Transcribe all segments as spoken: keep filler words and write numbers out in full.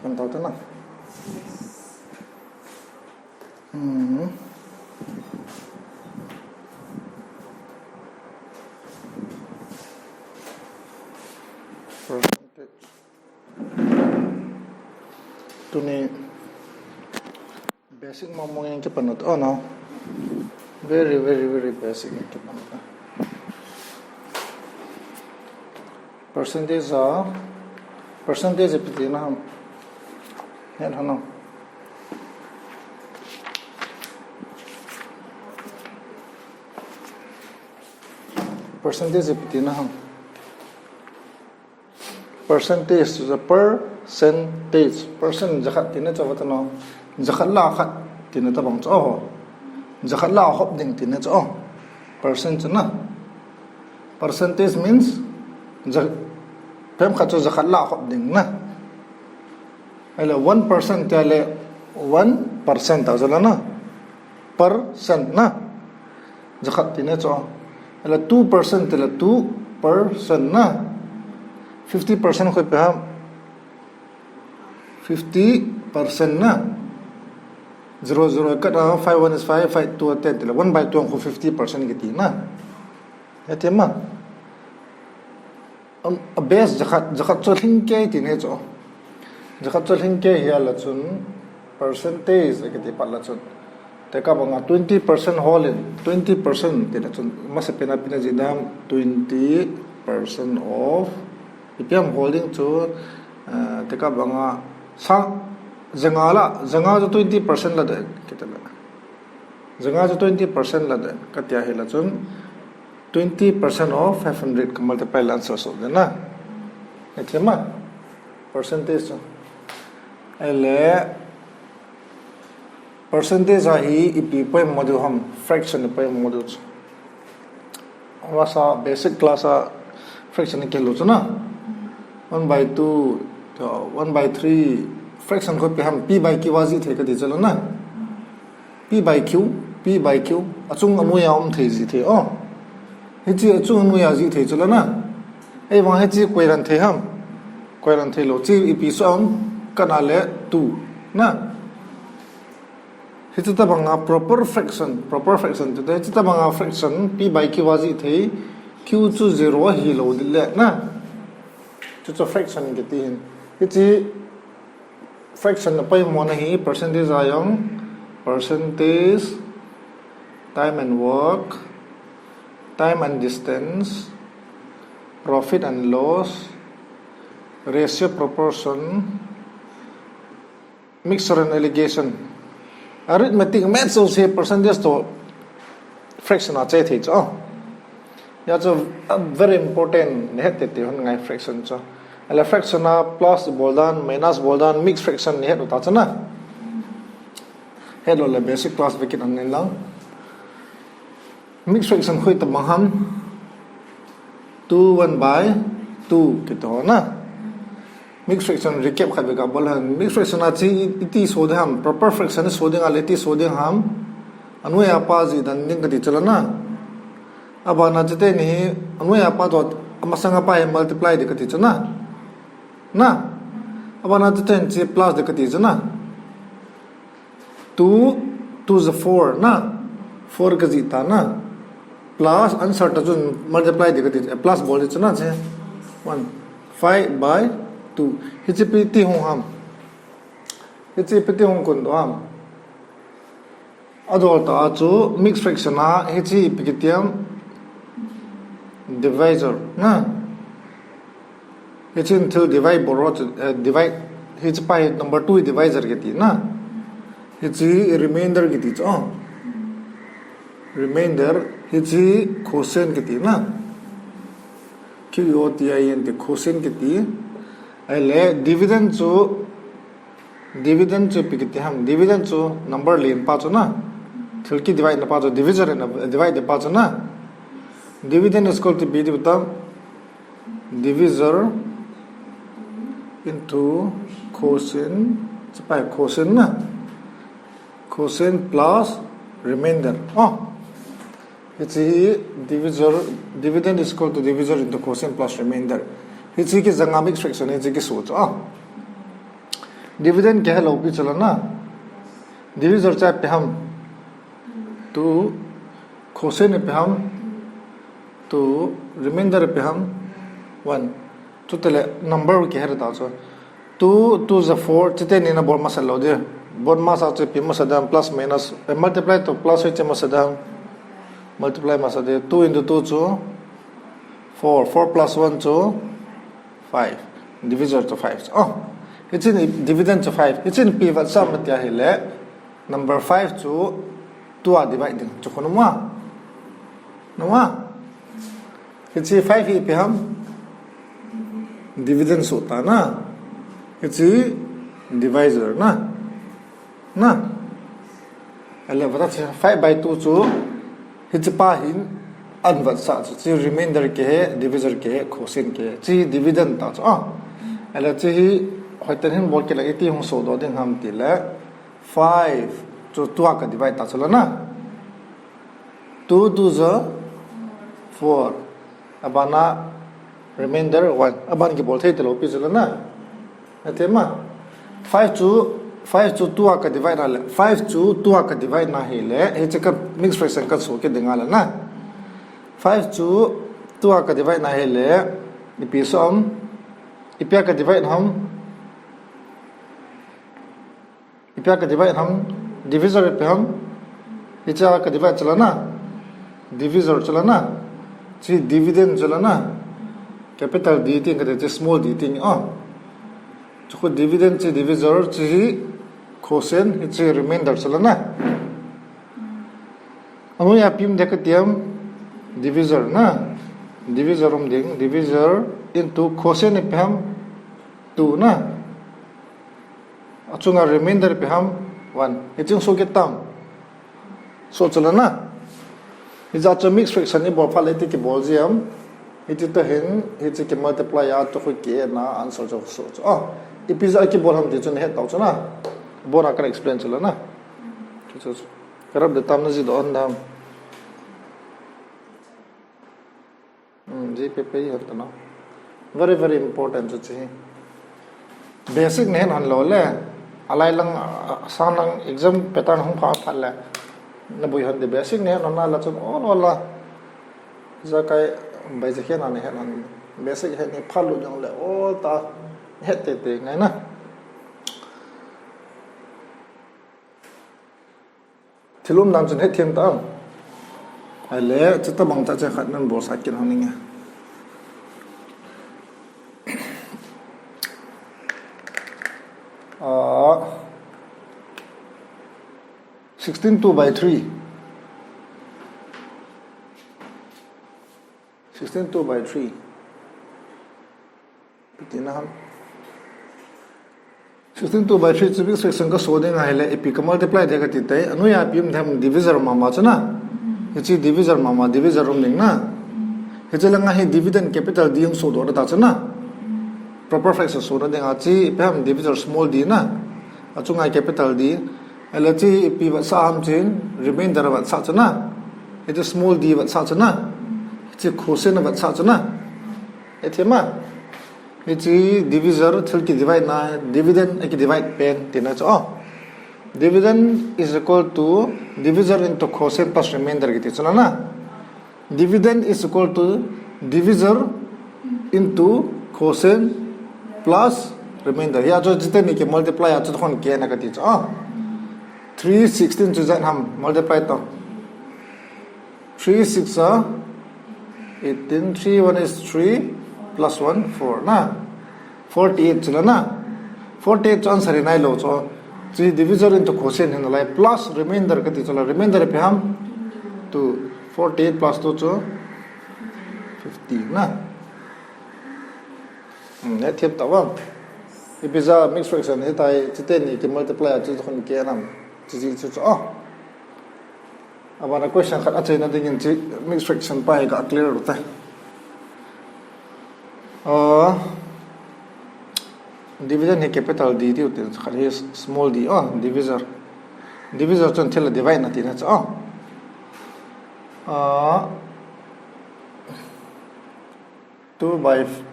Kan tau ta na. Hmm. Percentage. Tuni basic mong mong in kipan u te, oh no. Very, very, very basic in kipan u te. Percentage a, percentage ipi tina ham. Hethem no. Percentage ipi tina ham. Percentage chu percentage. Percent jakhat tina chu ava ta no. Jakhat lah khat tina tabang chu, oh. Jakhat lah hop ding tina chu, oh. Percent chu na. Percentage means ja-, phem khat chu jakhat lah hop ding na. Ahile one percent tia le one percent ta chu la na. Percent na. Jakhat tina chu. Ahile two percent tia le two percent na. Fifty percent khu ipi ham. Fifty percent na. Zero, zero cut a, five one is five, five two a ten tia le one by two khu fifty percent kiti na. Hethem a. Um, a base jakhat, jakhat chu lhing kei tina chu. Jakhat chu lhing kei hi a la chun percentage a kiti pat la chun. Tekah banga twenty percent hol in, twenty percent tina chun. Masapen a ipi na ji dam, twenty percent of. Ipi ham hol ding chu, eh, tekah banga sang, janga la, janga chu twenty percent la de, kiti la. Janga chu twenty percent la de, kati a hi la chun, twenty percent of five hundred ka multiply le answer soh ding na. Hethem a, percentage chu. Ahile, percentage a hi ipi poimo diu ham, fraction poimo diu chu. Vasa basic class a fraction kihil u chu na. One by two, one by three, fraction khu ipi ham, P by Q a jih thei kati chu la na. P by Q, P by Q, achung anoi a um thei jih thei, oh. Hiche achung anoi a jih thei chu la na. Ahivang hiche koi ran thei ham. Koi ran thei lou, hiche ipi soh ham, kana le two, na. Hiche tabanga proper fraction, proper fraction chu te, hiche tabanga fraction, P by Q a jih thei, Q chu zero ahi lou ding le, na. Chu chu fraction kiti hin. Hiche fraction a poimo na hi percentage a jong, percentage, time and work, time and distance, profit and loss, ratio, proportion, mixture and alligation. Arithmetic, maths ho se percentage to fraction a che thei chu. Hia chu, uh, very important, nahet tei tei hon ngai fraction chu. Ahile fraction a plus bol dan, minus bol dan, mixed fraction nahet u ta chu na. Het lou le basic class ve kit un lang. Mixed fraction khu itabang ham. Two one by two kiti ho na. Mixed fraction recap khat ve ka bol hen. Mixed fraction a chu iti soh ding ham. Proper fraction soh ding a le iti soh ding ham. Anoi a pa jih dan ding kati chu la na. Abana chu te ni hi, anoi a pa to, amasang a pa hi multiply ding kati chu na. Na. Abana chu te ni chu plus ding kati chu na. Two, two is four, na? Four kajih ta, na? Plus answer ta chun multiply ding kati, eh, plus bol ding chu na che. One, five by two. Hiche ipi ti hung ham. Hiche ipi ti hung kon doh ham. Adol ta a chu mixed fraction a hiche ipi kiti ham. Divisor, na? Hiche in thil divide bol chu, eh, divide, hiche pa hi number two hi divisor kiti na. Hiche remainder kiti chu, oh. Remainder, hiche quotient kiti na. Q U O T I N T, quotient kiti. Ahile dividend chu, dividend chu ipi kiti ham. Dividend chu number len pa chu na. Thil kidivide na pa chu, divisor in divide pa chu na. Dividend is equal to ipi ti tam. Divisor into quotient, chu pa hi quotient na. Quotient plus remainder. Oh. Hiche hi divisor, dividend is equal to divisor into quotient plus remainder. Hiche kijang a mixed fraction hiche kisoh chu. Oh. Dividend kihe lou pi chu la na. Divisor chu ipi ham? Two. Quotient ipi ham? Two. Remainder ipi ham? One. Chutile number kihe ta chu. Two, two is a four. Chuteni na bol masa lou ding. Bol masa chu ipi masa ding, plus minus. Eh, multiply to plus hoiche masa ding. Multiply masa ding. Two into two chu four. Four plus one chu five. Divisor chu five. Oh, hichea dividend chu five. Hichea ipi vetsah ham tia ahile, number five chu two a divide ding. Chu khu na mu a. Na mu a. Hiche five hi ipi ham? Dividend soh ta na. Hiche divisor na. Na. Ahile vetsah chu five by two chu hiche pa hin an vetsah chu, hiche remainder kihe, divisor kihe, quotient kihe, hiche dividend ta chu. Ah. Ahile hiche hi hoitah in hin bol kit le iti hung sohdoh ding ham tile, five chu two a ka divide ta chu la na. Two two is a four. Abana remainder one. Aban kibol thei talou pi chu la na. Ati ma. Five chu, five chu two a ka divide na le. Five chu two a ka divide na ahile. Hiche ka mixed fraction ka soh kit ding a la na. Five chu two a ka divide na ahile. Ipi soh ham? Ipi a ka divide ham? Ipi a ka divide ham? Divisor ipi ham? Hiche a ka divide chu la na. Divisor chu la na. Hiche dividend chu la na. Capital D ti kati, hiche small d ti. Oh. Chu khu dividend, hiche divisor, hiche hi quotient, hiche remainder chu la na. Anoiya ipi um ding kati ham? Divisor na. Divisor um ding, divisor into quotient ipi ham? Two na. Achunga remainder ipi ham? One. Hiche hung soh kit tam? Soh chu la na. Hijeh chun mixed fraction i bol phat le iti kibol ji ham? Hiti toh hin, hiche ki multiply a, toh khu ki add na, answer chu soh chu. Oh, ipi jeh a kibol ham ti chu nahet tau chu na. Abon a kan explain chu la na. Chu chu chu. Ka rap de tam na ji doh un dam. Hmm, G P P hon ta no. Very, very important chu hiche hi. Basic nahet hon lou le. Alai lang, ah, sang lang exam pattern hung pha phat le. Na boi hon ding, basic nahet hon na la chun ol ol a. Jakai bai ja khen a nahet hon. Basic het ni phat lut jong le ol ta. Het teitei ngai na. Thil um dan chun het them ta am? Ahile, chuti bang ta chu khat nan bol sah kit hon ning e. Ah, sixteen two by three. Sixteen two by three. Ipi tina ham? Sixteen two by three chu mixed fraction ka soh ding ahile, ipi ka multiply ding kati tai. Anoiya ipi um ding ham? Divisor mama chu na. Hiche divisor mama, divisor um ding na. Hiche langa hi dividend capital D hung sohdoh ta chu na. Proper fraction sohna dinga hiche ipi ham? Divisor small d na. Achunga capital D. Ahile hiche ipi vetsah ham hiche? Remainder vetsah chu na. Hiche small d vetsah chu na. Hiche quotient vetsah chu na. Ati ma. Hiche divisor, thil ki divide na, dividend a ki divide pen tina chu. Oh. Dividend is equal to divisor into quotient plus remainder kiti chu la na. Dividend is equal to divisor into quotient plus remainder. Hia chu chuteni ki multiply a chu khon kena kati chu. Ah. Three sixteen chu ijat ham multiply to. Three six are eighteen, three one is three, plus one, four na. Forty-eight chu la na. Forty-eight chu answer hi nailou chu. Chu divisor into quotient hi nalai. Plus remainder kati chu la. Remainder ipi ham? Two. Forty-eight plus two chu fifty na. Hmm, het them ta vang. Ipi jeh a mixed fraction hitia hi chuteni ki multiply a chu khon kena ham? Chu ji chu chu. Oh. Abana question khat achaina dingin hiche mixed fraction pa hi ka clear u tai. Ah, dividend hi capital D tiu tin, khat hi small d, oh, divisor. Divisor chun thil a divide na tina chu, oh. Ah, two by f-,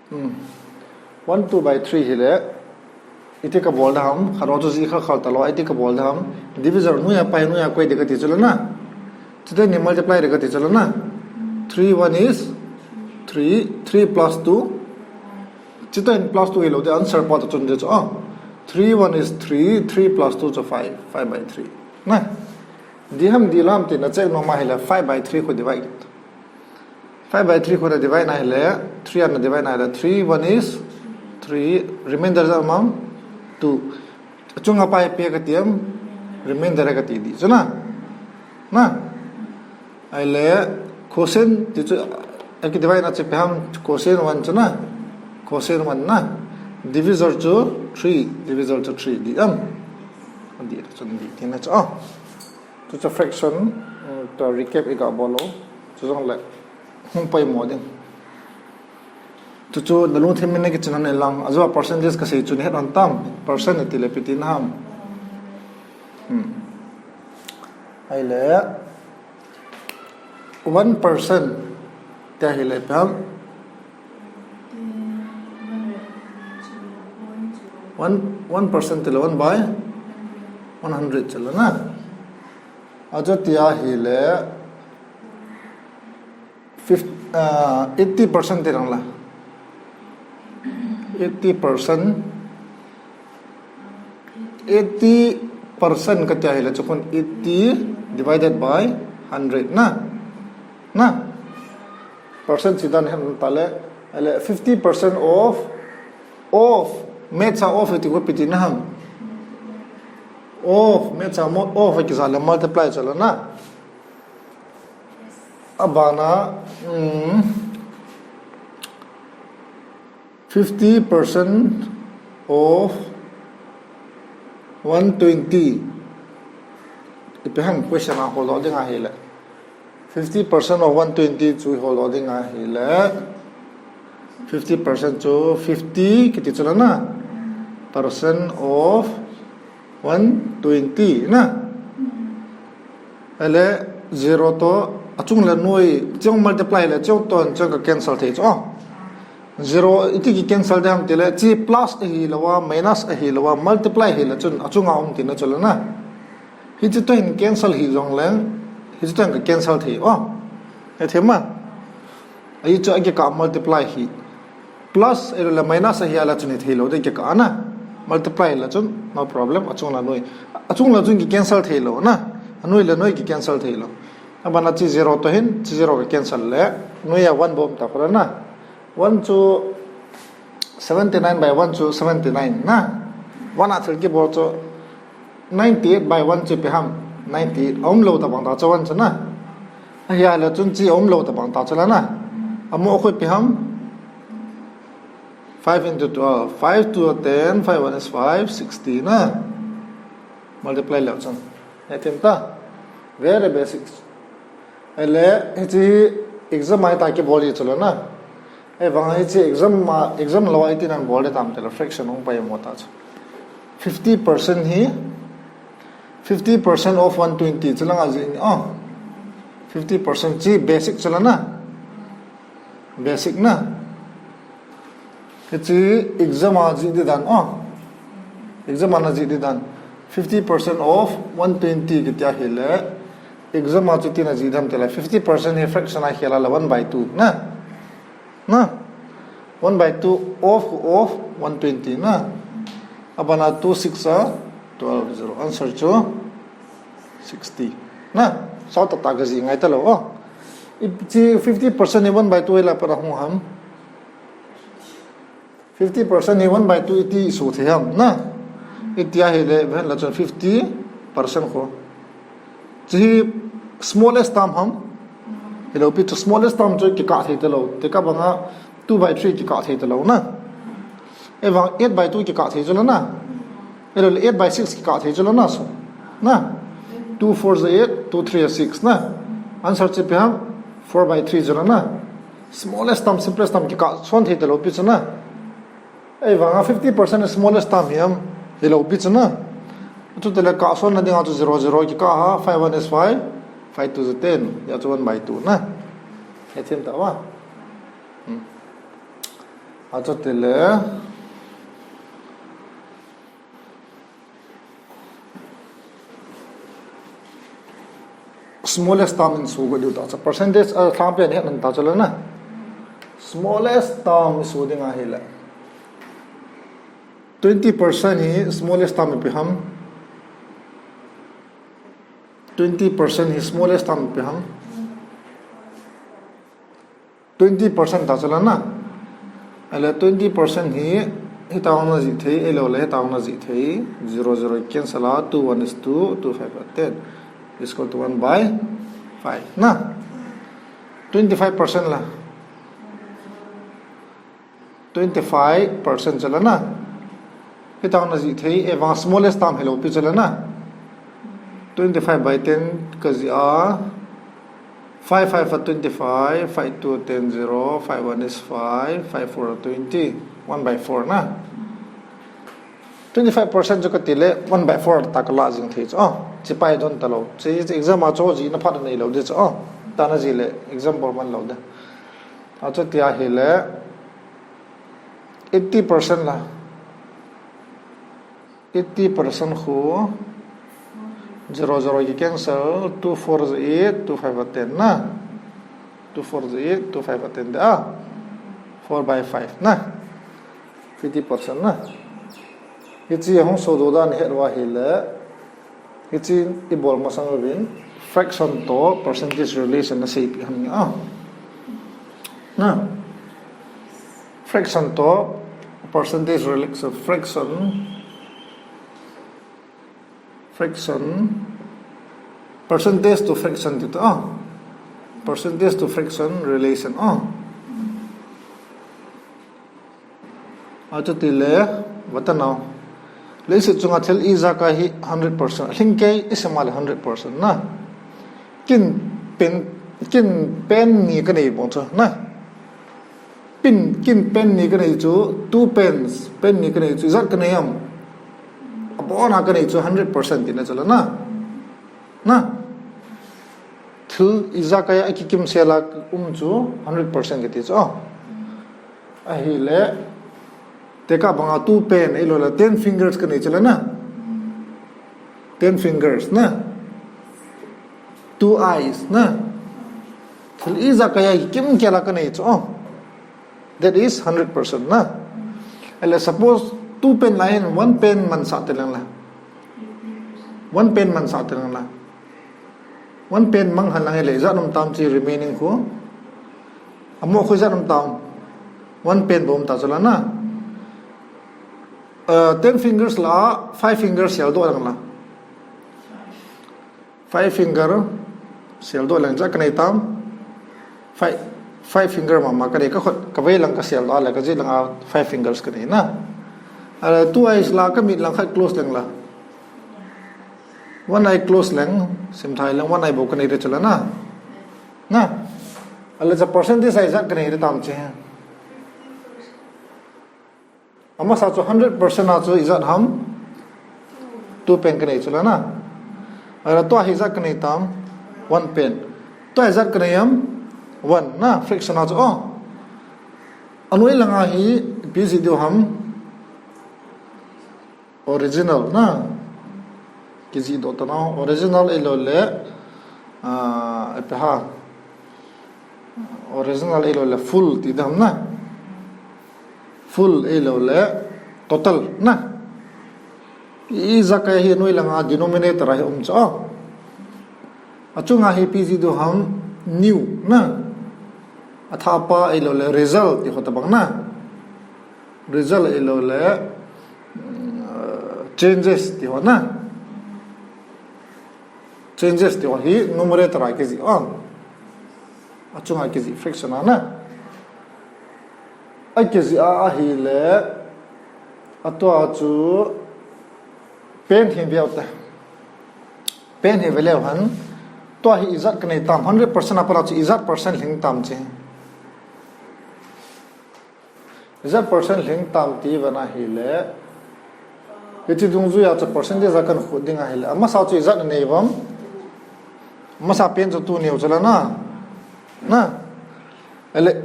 hmm. One two by three hi le, iti ka bol da ham, khat ro chu ji kha khal ta lo, iti ka bol da ham, divisor noiya pai noiya koi de ka ti chu la na. Chuteng ni multiply de ka ti chu la na. Three one is three, three plus two. Chuteng plus two hi lo de answer pa ta chun de chu. Ah. Three one is three, three plus two chu five, five by three. Na. Di ham di lam ti na check nom a hi le five by three khu divide. Five by three khu na divide na hi le, three na divide na hi le, three one is three, remainder ja mam two. Chunga pai pe ka ti am, remainder ka ti di. Chu na? Na? Ahile, quotient ti chu, a ki divide na chu pe ham, quotient one chu na? Quotient one na? Divisor chu three, divisor chu three di am. Di chu di ti na chu. Ah. Chu chu fraction, um, to recap i ga bol lou. Chu jong le, hung pai mo ding. Chu chu na lungthim in na ki chin na lang. A chu a percentage ka sei chu na het hon tam. Percent ti le ipi ti na ham. Hmm. Ahile, one percent ti a hi le ipi ham. One, one percent ti le one by one hundred chu la na. A chu ti a hi le fif-, ah, eighty percent ti lang la. Eighty percent. Eighty percent ka ti a hi le chu khun eighty divided by hundred na. Na. Percent chi dan hen ta le, ahile fifty percent of, of, maths a of ti ko ipi ti na ham. Of, maths a mo-, of ki ja le multiply chu la na. A bana, um, fifty percent of one twenty. Ipi ham question a hol doh ding a hi le. Fifty percent of one twenty chu hol doh ding a hi le. Fifty percent chu fifty ki ti chu la na. Percent of one twenty na. Ahile zero to a chung le noi, chung multiply le chung to chung ka cancel thei chu. Oh. Zero iti ki cancel dem ti le, chi plus a hi lo a, minus a hi lo a, multiply hi le chun a chunga um ti na chu la na. Hi chu to hin cancel hi jong le, hi chu to hin ka cancel thei. Oh. He the ma. Ahi chu a ki ka multiply hi. Plus, ero le minus a hi a la chun hi thei lo de ki ka na. Multiply la chun, no problem, a chung la noi. A chung la chun ki cancel thei lo na. A noi le noi ki cancel thei lo. A bana chi zero to hin, chi zero ka cancel le. Noi a one bom ta khura na. One chu seventy nine by one chu seventy nine na. One a thil ki bol chu ninety eight by one chu ipi ham. Ninety eight. A um lo ta bang ta chu one chu na. A hi a la chun chi a um lo ta bang ta chu la na. A mo khu ipi ham. Five into twelve. Five two are ten, five one is five, sixty na. Multiply le chun. He thim ta. Very basic. Ahile, hichi exam a hi ta ki bol hi chu la na. Ahivang hichi exam a, exam lo a iti nan bol le tam te la fraction hung pai mo ta chu. Fifty percent hi, fifty percent of one twenty chu la nga ji ni. Oh. Fifty percent chi basic chu la na. Basic na. Hichi exam a ji di dan, oh. Exam a na ji di dan. Fifty percent of one twenty ki ti a hi le. Exam a chu ti na ji dam te la. Fifty percent hi fraction a hi la la one by two na. Na. One by two of, of one twenty na. A bana two six a twelve zero. Answer chu sixty. Na. Sao ta ta ka ji ngai ta lo, oh. Ipi chi fifty percent hi one by two hi la pa na hung ham. Fifty percent hi one by two iti i su thei ham na. Iti a hi le, ven la chun fifty percent khu. Chi hi smallest term ham. Hi lo pi chu smallest term chu ki ka thei ta lo. Te ka banga two by three ki ka thei ta lo na. Ahivang eight by two ki ka thei chu la na. Ahile eight by six ki ka thei chu la na so. Na. Two four is eight, two three is six na. Answer chi ipi ham four by three chu la na. Smallest term, simplest term ki ka son thei ta lo pi chu na. Ahivang a fifty percent smallest term hi ham hi lo pi chu na. Chu te le ka son na ding a chu zero zero ki ka ha, five one is five, five two is ten. Ya chu one by two na. He thim ta va. Hmm. A chu te le Smallest term in sugo diu ta chu. Percentage a thang pen hi nan ta chu la na. Smallest term sugo ding ahile. Twenty percent hi smallest term ipi ham. Twenty percent hi smallest term ipi ham. Twenty percent ta chu la na. Ahile twenty percent hi, hita hung na jih thei, ahilou le hita hung na jih thei. Zero, zero cancel a, two one is two, two five are ten. Is equal to one by five. Na. Twenty-five percent la. Twenty-five percent chu la na. Hita hung na jih thei, ahivang smallest term hilou pi chu la na. Twenty-five by ten ka jih a. Five five are twenty-five, five two ten, zero, five one is five, five four are twenty, one by four na. Twenty-five percent chu ka ti le, one by four ta ka la jing thei chu. Oh, chi pai don ta lou. Chi, chi exam a chu ji na phat nei lou de chu. Oh, ta na ji le, exam bol man lou de. A chu ti ahile, eighty percent la. Eighty percent khu zero zero ki cancel, two four is eight, two five are ten na. Two four is eight, two five are ten de a. Four by five na. Eighty percent na. Hichi hung so do dan het wa hi le. Hichi i bol masang uvin fraction to percentage relation na sei pi han a. Na. Fraction to percentage relation, fraction, fraction, percentage to fraction ti to, ah. Percentage to fraction relation, ah. A chu ti le, vata nau. Leiset chunga thil ijakai hi hundred percent. Lhingkei i sema le hundred percent na. Kin pen, kin pen ni ka nei bong chu na. Pin, kin pen ni ka nei chu, two pens, pen ni ka nei chu, ijat ka nei am. Abona ka nei chu hundred percent ti na chu la na. Na. Thil ijakai a kikim sela um chu hundred percent ka ti chu. Oh. Ahile, teka banga two pen, ahilou le ten fingers ka nei chu la na. Ten fingers na. Two eyes na. Thil ijakai a kikim kela ka nei chu. Oh. That is hundred percent na. Ahile suppose two pen la hin one pen man sa te lang la. One pen man sa te lang la. One pen mang han lang ahile ijat um tam chi remaining khu. Amo khu ijat um tam. One pen bou um ta chu la na. Uh, ten fingers la, five fingers sel do lang la. Five finger sel do lang ja ka nei tam. Five, five finger mama ka nei ka khut, ka vei lang ka sel do le ka ji lang a five fingers ka nei na. Ahile two eyes la ka mit lang khat close lang la. One eye close lang, sim thai lang one eye bou ka nei re chu la na. Na. Ahile cha percentage ijat ka nei re tam chi. Amasa chu hundred percent a chu ijat ham. Two pen ka nei chu la na. Ahile tua hi ijat ka nei tam. One pen. Tua ijat ka nei am. One na fraction a chu. Oh. Anoi langa hi ipi ji diu ham. Original na. Ki ji do ta na. Original ahilou le. Ah, ipi ha. Original ahilou le full ti dam na. Full ahilou le total na. Ijakai hi noi langa denominator a hi um chu. Achunga hi ipi ji diu ham new na. Athapa ahilou le result ti ho ta bang na. Result ahilou le, uh, changes ti ho na. Changes ti ho hi numerator a ki ji. Oh. Achunga ki ji fraction a na. A ki ji a ahile, atua chu pen hi veu te. Pen hi ve leu hen. Tua hi ijat ka nei tam hundred percent a pat a chu ijat percent lhing tam chi. Ijat percent lhing tam ti vang ahile. Hichi dungjuia chu percentage a kan khu ding ahile. Amasa chu ijat nei vang. Amasa pen chu two nei u chu la na. Na. Ahile.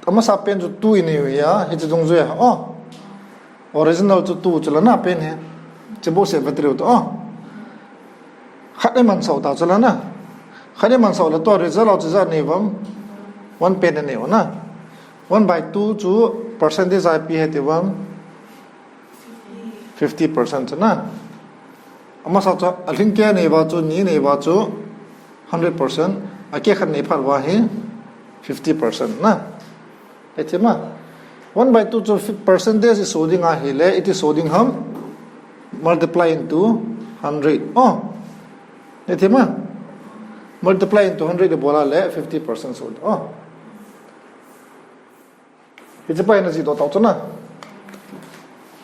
Amasa pen chu two i nei u hia. Hichi dungjuia. Oh. Original chu two chu la na pen hi. Chi bou se ve triu to. Oh. Khat i man sau ta chu la na. Khat iman sah le tua result a chu ijat nei uvam. One pen nei u na. One by two chu percentage a ipi hiti uvam. Fifty percent chu na. Amasa chu alhingkei nei uva chu, ni nei uva chu hundred percent. Akeh khat nei phat uva hi fifty percent na. Hiti ma. One by two chu fi-, percentage iso ding ahile, iti so ding ham. Multiply into hundred. Oh. Hiti ma. Multiply into hundred ibol a le fifty percent so. Oh. Hiche pa hi najih doh tau chu na.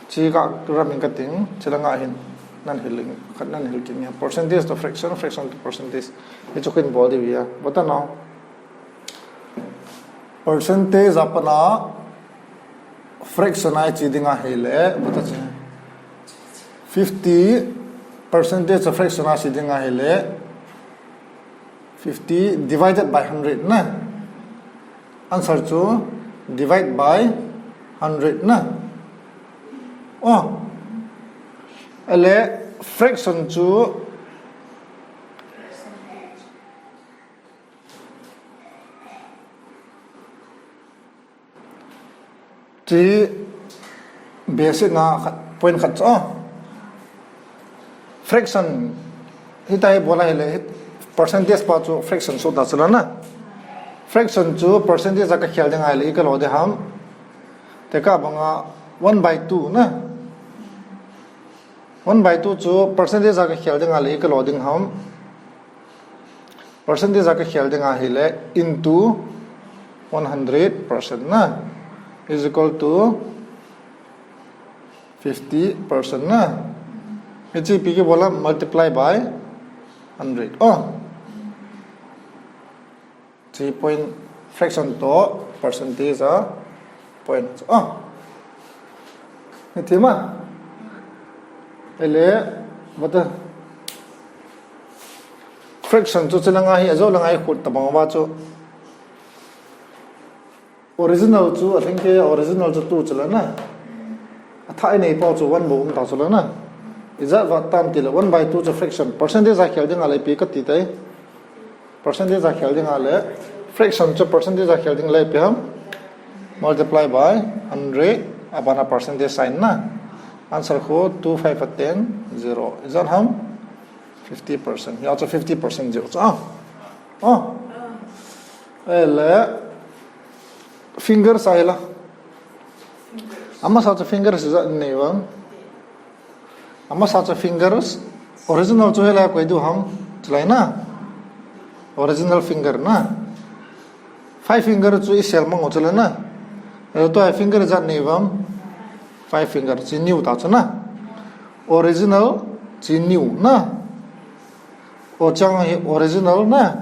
Hiche ka ram in kating, hiche langa hin nan hil in, khat nan hil kit in. Percentage to fraction, fraction to percentage. Hichu kin bol diu ahi. Bata nau. Percentage a pat a fraction a iche ding ahile, bata che. Fifty percentage a fraction a iche ding ahile, fifty divided by hundred na. Answer chu divide by hundred na. Oh. Ale fraction chu Hiche basic a khat, point khat chu, oh. Fraction, hitia hi bol a hile, percentage pa chu fraction so ta chu la na. Fraction chu percentage a kakhel ding ahile, ika lo ding ham. Tekah banga one by two na. One by two chu percentage a kakhel ding ahile, ika lo ding ham. Percentage a kakhel ding ahile into one hundred percent na is equal to fifty percent na. Hiche ipi kibol a multiply by hundred. Oh. Hiche point fraction to percentage a point. Oh. Hiti ma. Ale, bata. Fraction chu hiche langa hi, ajou langa hi khut tabang uva chu. Original chu, alhingkei a original chu two chu la na. Athah inei pau chu one bou um ta chu la na. Ijat vat tam tile one by two chu fraction. Percentage a khel ding ahile ipi kati tai. Percentage a khel ding ahile, fraction chu percentage a khel ding le ipi ham. Multiply by hundred, abana percentage sign na. Answer khu two, five a ten, zero. Ijat ham fifty percent. Hia chu fifty percent jeh chu. Ah. Oh. Ale fingers a hila. Amasa chu fingers ijat nei uvam. Amasa chu fingers, original chu hilai a koi diu ham, chulai na. Original finger na. Five finger chu isel mang u chulai na. Tua finger ijat nei uvam. Five finger chu new ta chu na. Original chu new na. O chang hi original na.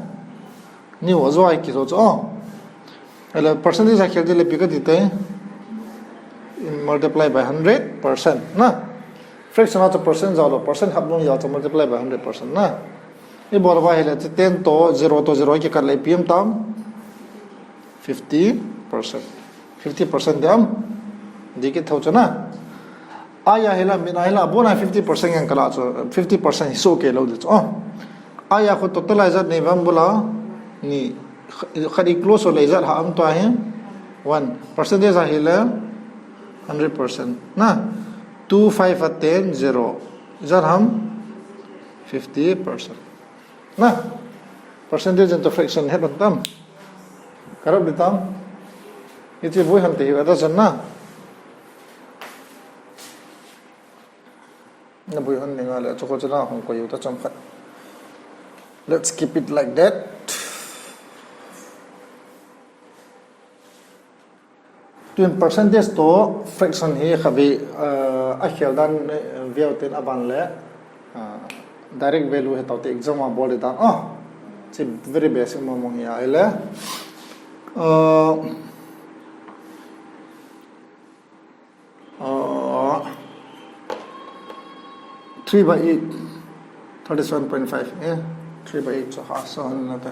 New a joi kijo chu. Oh. Ale percentage a khel ding le ipi kati tai. Multiply by hundred percent na. Fraction a chu percent jao lou, percent hap lou jao chu multiply by hundred percent na. Ibol uva hile chu ten to zero to zero kikat le ipi um tam. Fifty percent. Fifty percent ding ham. Dikit thou chu na. Aya hila, min a hila, abona fifty percent ngen kala chu, fifty percent hi so ke lou ding chu. Oh. Aya khu total a ijat nei uvam bula, ni, khat i close le ijat ha am tua hi, one. Percentage a hile, hundred percent. Na, two, five a ten, zero. Ijat ham, fifty percent. Na, percentage into fraction het un tam. Karap di tam. Hiche vui han te hi ada jan na. Na vui han ni nga le, chu ko chu na hung ko yu ta chom khat. Let's keep it like that. Tun percentage to fraction hi khavi, uh, a khel dan, uh, view ten aban le, uh, direct value he tau te exam a bol dan. Oh, chi very basic mo mo hi a ile. Uh, uh, three by eight. Thirty-seven point five, eh? Three by eight, so ha, so na ta.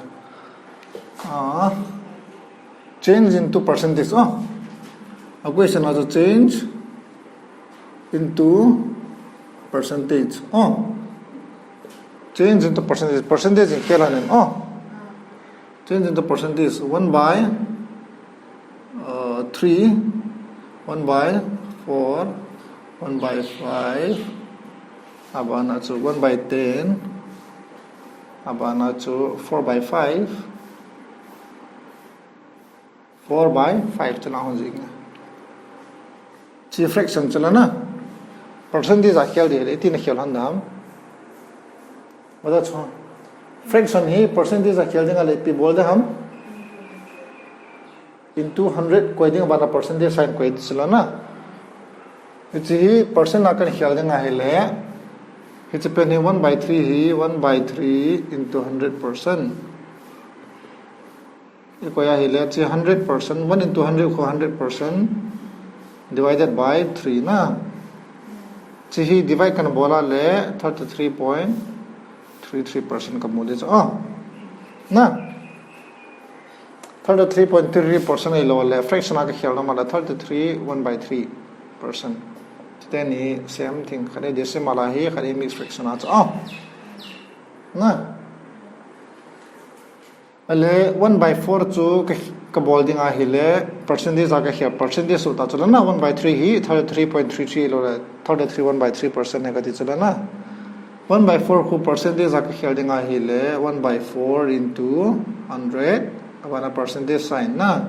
Ah, change into percentage. Oh, a question as a change into percentage. Oh, change into percentage. Percentage in kela nen. Oh, Change into percentage. One by uh, three, one by four, one by five, abana chu one by ten, abana chu four by five, four by five chu lang hon jing. Chi fraction chu la na. Percentage a khel ding le, iti na khel han dam. Mada chu. Fraction hi percentage a khel ding a le, ipi bol ding ham. Into hundred koi ding, abana percentage sign koi chu la na. Hichi hi percent a kan khel ding ahi le. Hichi pen hi one by three hi, one by three into hundred percent. I koi ahi le, chi hundred percent, one into hundred ko hundred percent divided by three na. Chi hi divide kan bol a le, thirty three point three three percent ka mu ding chu. Oh. Na. Thirty three point three three percent ahilou le, fraction a ka khel na ma le, thirty three one by three percent. Chuteni same thing, khat hi decimal ahi, khat hi mixed fraction a chu. Oh. Na. Ale one by four chu ka, ka bol ding ahi le, percentage a ka khel, percentage chu ta chu la na, one by three hi thirty three point three three lou le, thirty three one by three percent hi ka ti chu la na. One by four khu percentage a ka khel ding ahi le, one by four into hundred, abana percentage sign na.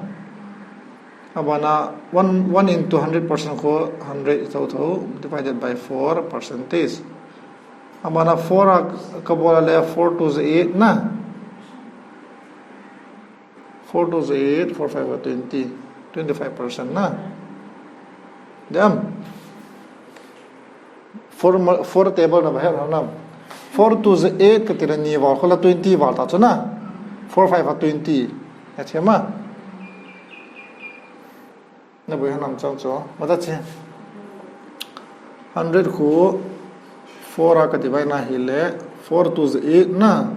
Abana one, one into hundred percent khu hundred tho tho divided by four percentage. Abana four a ka bol a le four two is eight na. Four two is eight, four five are twenty, twenty five percent na. Dem. Four, four table na ba he na. Four two is eight ka ti le ni val khu la twenty val ta chu na. Four five are twenty. Athema. Na boi hanam chang chu. Mata che. Hundred khu four a ka divide na hi le, four two is eight na.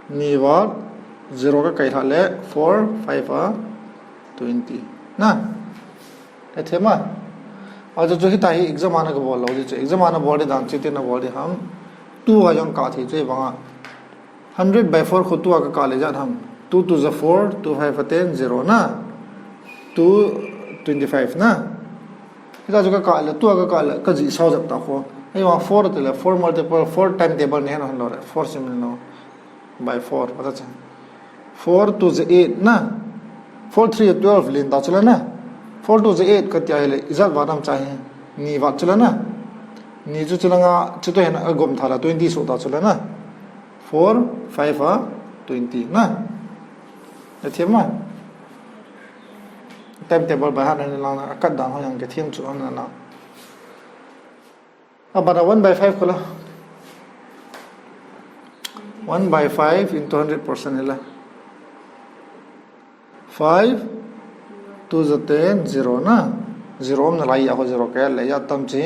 Ni val zero ka kai ha le, four five are twenty. Na. Athema. Achu chu hita hi exam a na ka bol lou ding chu. Exam a na bol ding dan chi te na bol ding ham. Two a jong ka thi chu banga. Hundred by four khu two a ka kah le jat ham. Two two is four, two five are ten, zero na. Two twenty five na. Hita chu ka kah le, two a ka kah le, ka jih sao jep ta khu. Ahivang four ti le, four multiple, four time table nei hen hen lou le, four sim lou. By four, mata che. Four two is eight na. Four three are twelve len ta chu la na. Four two is eight ka ti ahi le, ijat vat ham cha hi. Ni vat chu la na. Ni chu chu la nga, chu to hen a gom tha la, twenty so ta chu la na. Four five are twenty na. Athema. Time table by heart na lang na, a kat dan ho jong ka them chu na na. Abana one by five khu la. One by five into hundred percent hi la. Five two is ten, zero na. Zero um na lai a khu zero ka le, atam chu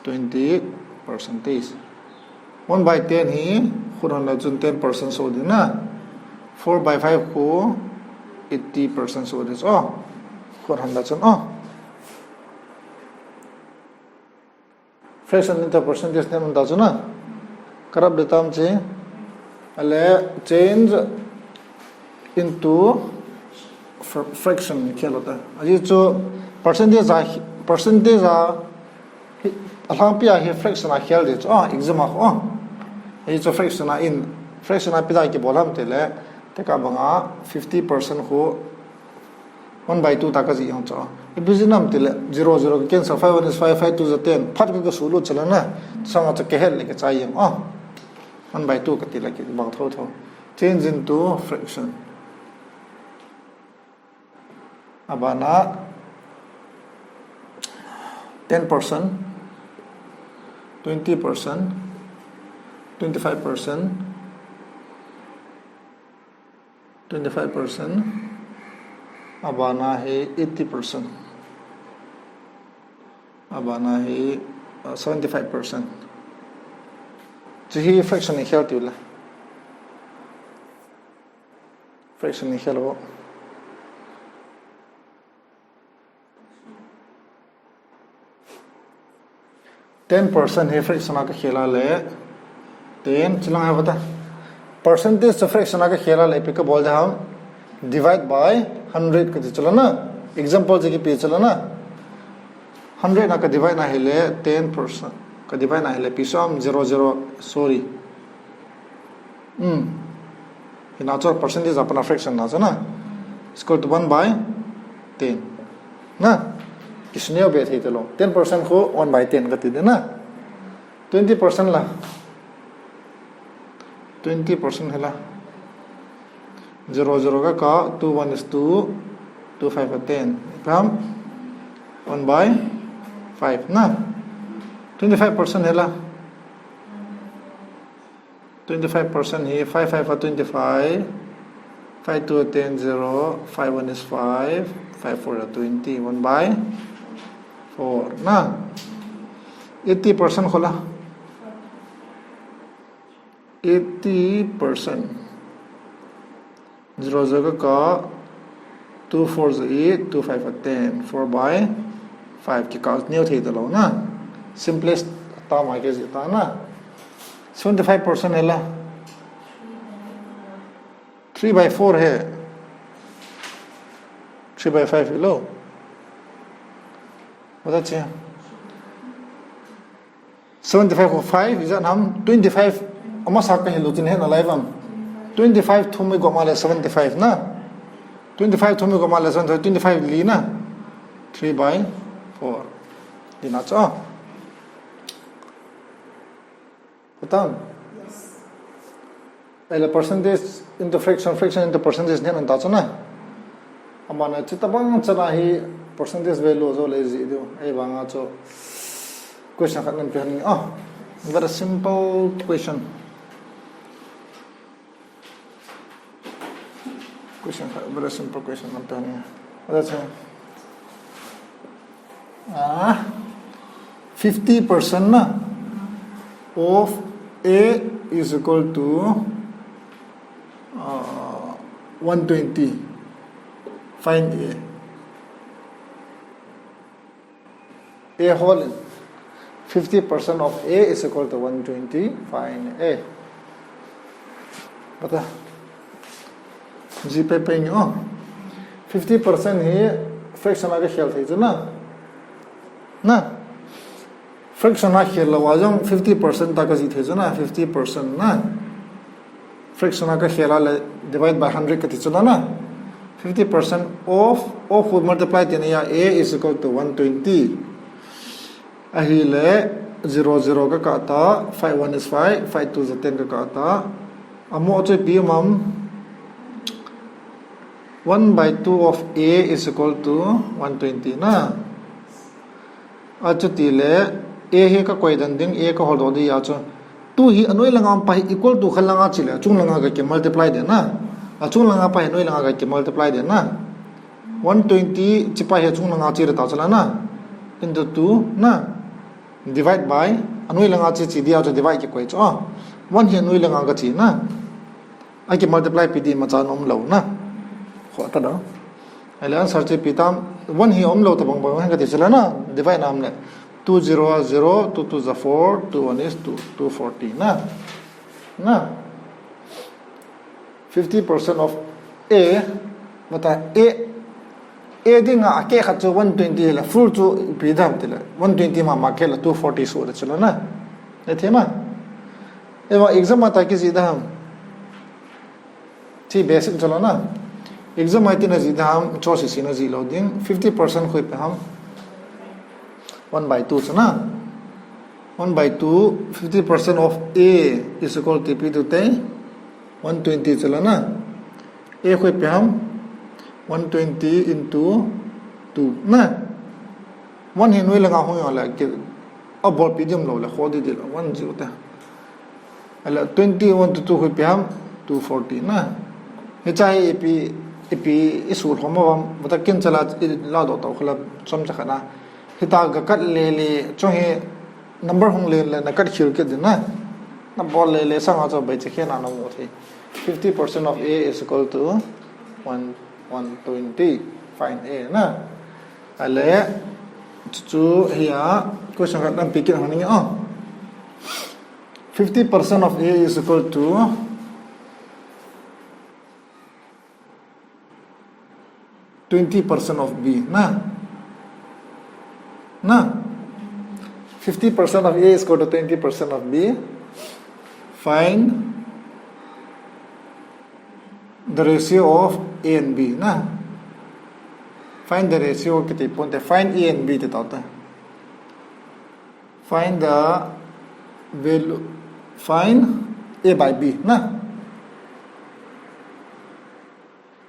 twenty percentage. One by ten hi, khut hon le chun ten percent so ding na. Four by five khu eighty percent so ding. Oh. Khut hon le chun, oh. Fraction into percentage nei um ta chu na. Ka rap le tam chu. Ale change into fr-, fraction khel u ta. Ahi chu percentage a, percentage a, hi, alhangpi a hi fraction a khel ding chu. Ah, exam a khu. Ahi chu fraction a in, fraction a ipi da kibol ham ti le, tekah banga fifty percent khu one by two ta ka jih jong chu. Ipi jeh ham ti le, zero, zero ka cancel, five one is five, five two is ten. Phat ka, ka sulut chu la na. Sanga chu ka het le ka chai jong. Ah. One by two ka ti le kibang tho tho. Change into fraction. Abana ten percent, twenty percent, twenty-five percent, twenty-five percent, abana hi eighty percent, abana hi, uh, seventy-five percent. Chu hi fraction in khel tiu le. Fraction in khel u. Ten percent hi fraction a ka khel a le, ten, chu lang a va ta. Percentage to fraction a ka khel a le ipi ka bol ding ham, divide by hundred ka ti chu la na. Example chu kipe chu la na. Hundred na ka divide na hile ten percent. Ka divide na hile ipi sam, zero zero, sorry. Hmm. Hina chu percentage a pat a fraction na chu na. Is equal to one by ten. Na. Kisuneo be thei talou. Ten percent khu one by ten ka ti ding na. Twenty percent la. Twenty percent hi la. Zero zero ka kah, two one is two, two five a ten. Ipi ham? One by five na. Twenty-five percent hi la. Twenty-five percent hi, five five a twenty-five, five two a ten, zero, five one is five, five four a twenty, one by four na. Eighty percent khu la. Eighty percent. Zero zero ka kah, two four a eight, two five a ten, four by five, kikah neo thei talou na. Simplest term a ka jih ta na. Seventy-five percent hi la. Three by four hi. Three by five hi lou. What that? Seventy-five khu five, ijat ham, twenty-five, amasa ka hilou chin hi nalai vam. Twenty-five thum i gom a le seventy-five na. Twenty-five thum i gom a le seventy-five, twenty-five li na. Three by four. Di na chu. Patan. Ahile percentage into fraction, fraction into percentage ni nanta chu na. Amana chutabang chana hi percentage value jo le ji diu. Ahivanga chu question khat nan pe hon. Ah, very simple question. Question khat, very simple question nan pe hon. What is it? Ah, fifty percent na of A is equal to uh, one twenty. Find A. A whole in fifty percent of A is equal to one twenty. Find A. But uh, G P P nyo. Fifty percent hi fraction a ka khel thei chu na. Na. Fraction a khel lou a jong fifty percent ta ka jih thei chu na, fifty percent na. Fraction a ka khel a le divide by hundred ka ti chu la na. Fifty percent of, of khu multiply ti na a, A is equal to one twenty. Ahile zero zero ka kah ta, five one is five, five two is ten ka kah ta. Amo chu ipi um am, one by two of A is equal to one twenty na. Achuti le A hi ka koi dan ding, A ka holdoh ding a chu. Two hi anoi langa pa hi equal to khat langa chi le, achung langa ka ki multiply de na. Achung langa pa hi anoi langa ka ki multiply de na. One twenty chi pa hi achung langa chi le ta chu la na. Into two na. Divide by, anoi langa chi chi dia chu divide ki koi chu. Ah. One hi anoi langa ka chi na. A ki multiply pi di ma cha nom lou na. Kho ta da. Ahile answer chu ipi tam, one hi um lou tabang bang ka ti chu la na, divide nam le. Two zero a zero, two two a four, two one is two, two forty na. Na. Fifty percent of A, mata A, A dinga a ke khat chu one twenty la, full chu ipi dam ti la, one twenty ma ma ke la two forty so da chu la na. E the ma. E wa exam a ta ki ji dam. Ti basic chu la na. Exam a ti na ji dam, cho si si na ji lou ding, fifty percent khu ipi ham. One by two chu na. One by two, fifty percent of A is equal to ipi tu te. One twenty chu la na. A khu ipi ham? One twenty into two na. One hi noi langa hung yo la ke. A bol pi dim lou la kho di di la. One zero ta. Ahile twenty one to two khu ipi ham? Two forty na. Hicha hi ipi, ipi i sul hom am. Mata kin chala i la do to khala chom cha khana. Hita ga kat le le chung hi number hung le le na kat khil ke din na. Na bol le le sanga cho bai che khe na na mo thei. Fifty percent of A is equal to one, one twenty. Find A na. Ahile chu chu hi a question khat lam pi kin hang ni a. Fifty percent of A is equal to twenty percent of B, na? Na? Fifty percent of A is equal to twenty percent of B. Find the ratio of A and B, na? Find the ratio kiti ponte, find A and B ti taute. Find the value, find A by B, na?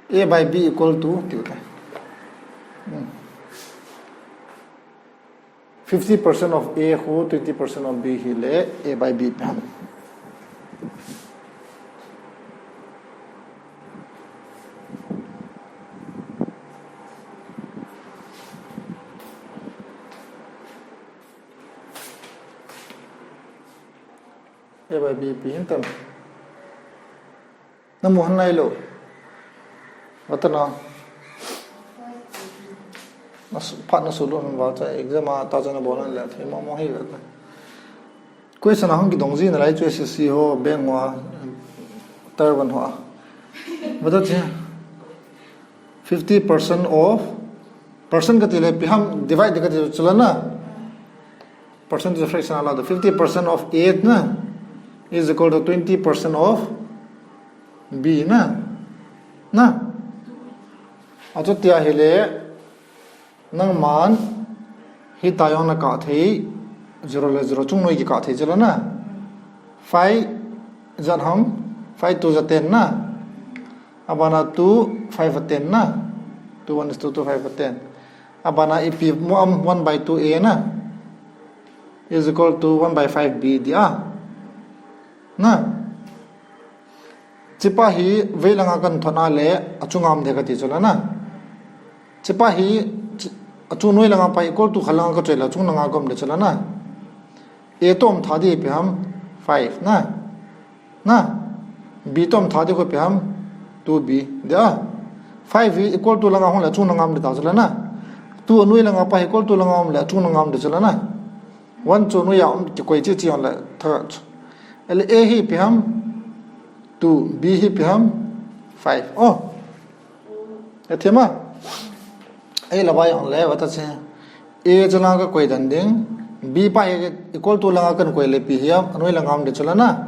A by B equal to, ti u te. Hmm. Fifty percent of A khu twenty percent of B hi le A by B pe ham. A by B pe hin tam. Na mu han nai lo. Vata na. Na su-, phat na su lo han va cha exam a ta cha na bol na le thei mo mo hi ve. Question a hung kidong ji na lai chu S S C ho bank wa tar van ho. Vata che. Fifty percent of, percent kati le ipi ham, divide kati chu la na. Percent to the fraction a la, the fifty percent of A na is equal to twenty percent of B na. Na? Achuti ahile, nangman hita jong na kah thei, zero le zero chung noi kikah thei chu la na. Five zat ham, five two zat ten na. Abana two, five a ten na. Two one is two, two five a ten. Abana ipi mo am, one by two A na is equal to one by five B dia. Na. Chipa hi vei langa kan thot a le achunga um de kati chu la na. Chipa hi chi-, achung noi langa pa equal to khat langa ka choi le achung langa ka um de chu la na. A toh um tha di ipi ham, five na. Na, B toh um tha di khu ipi ham, two B. Dia. Five hi equal to langa hung le achung langa um de ta chu la na. Two anoi langa pa equal to langa um le achung langa um de chu la na. One chu anoi a um kikoi chi chi on le tha chu. Ele A hi ipi ham, two, B hi ipi ham, five. Oh. Hethem a. Ei la vai on le vata che. A chu langa ka koi dan ding. B pa hi equal to langa kan koi le ipi hiam, anoi langa um de chu la na.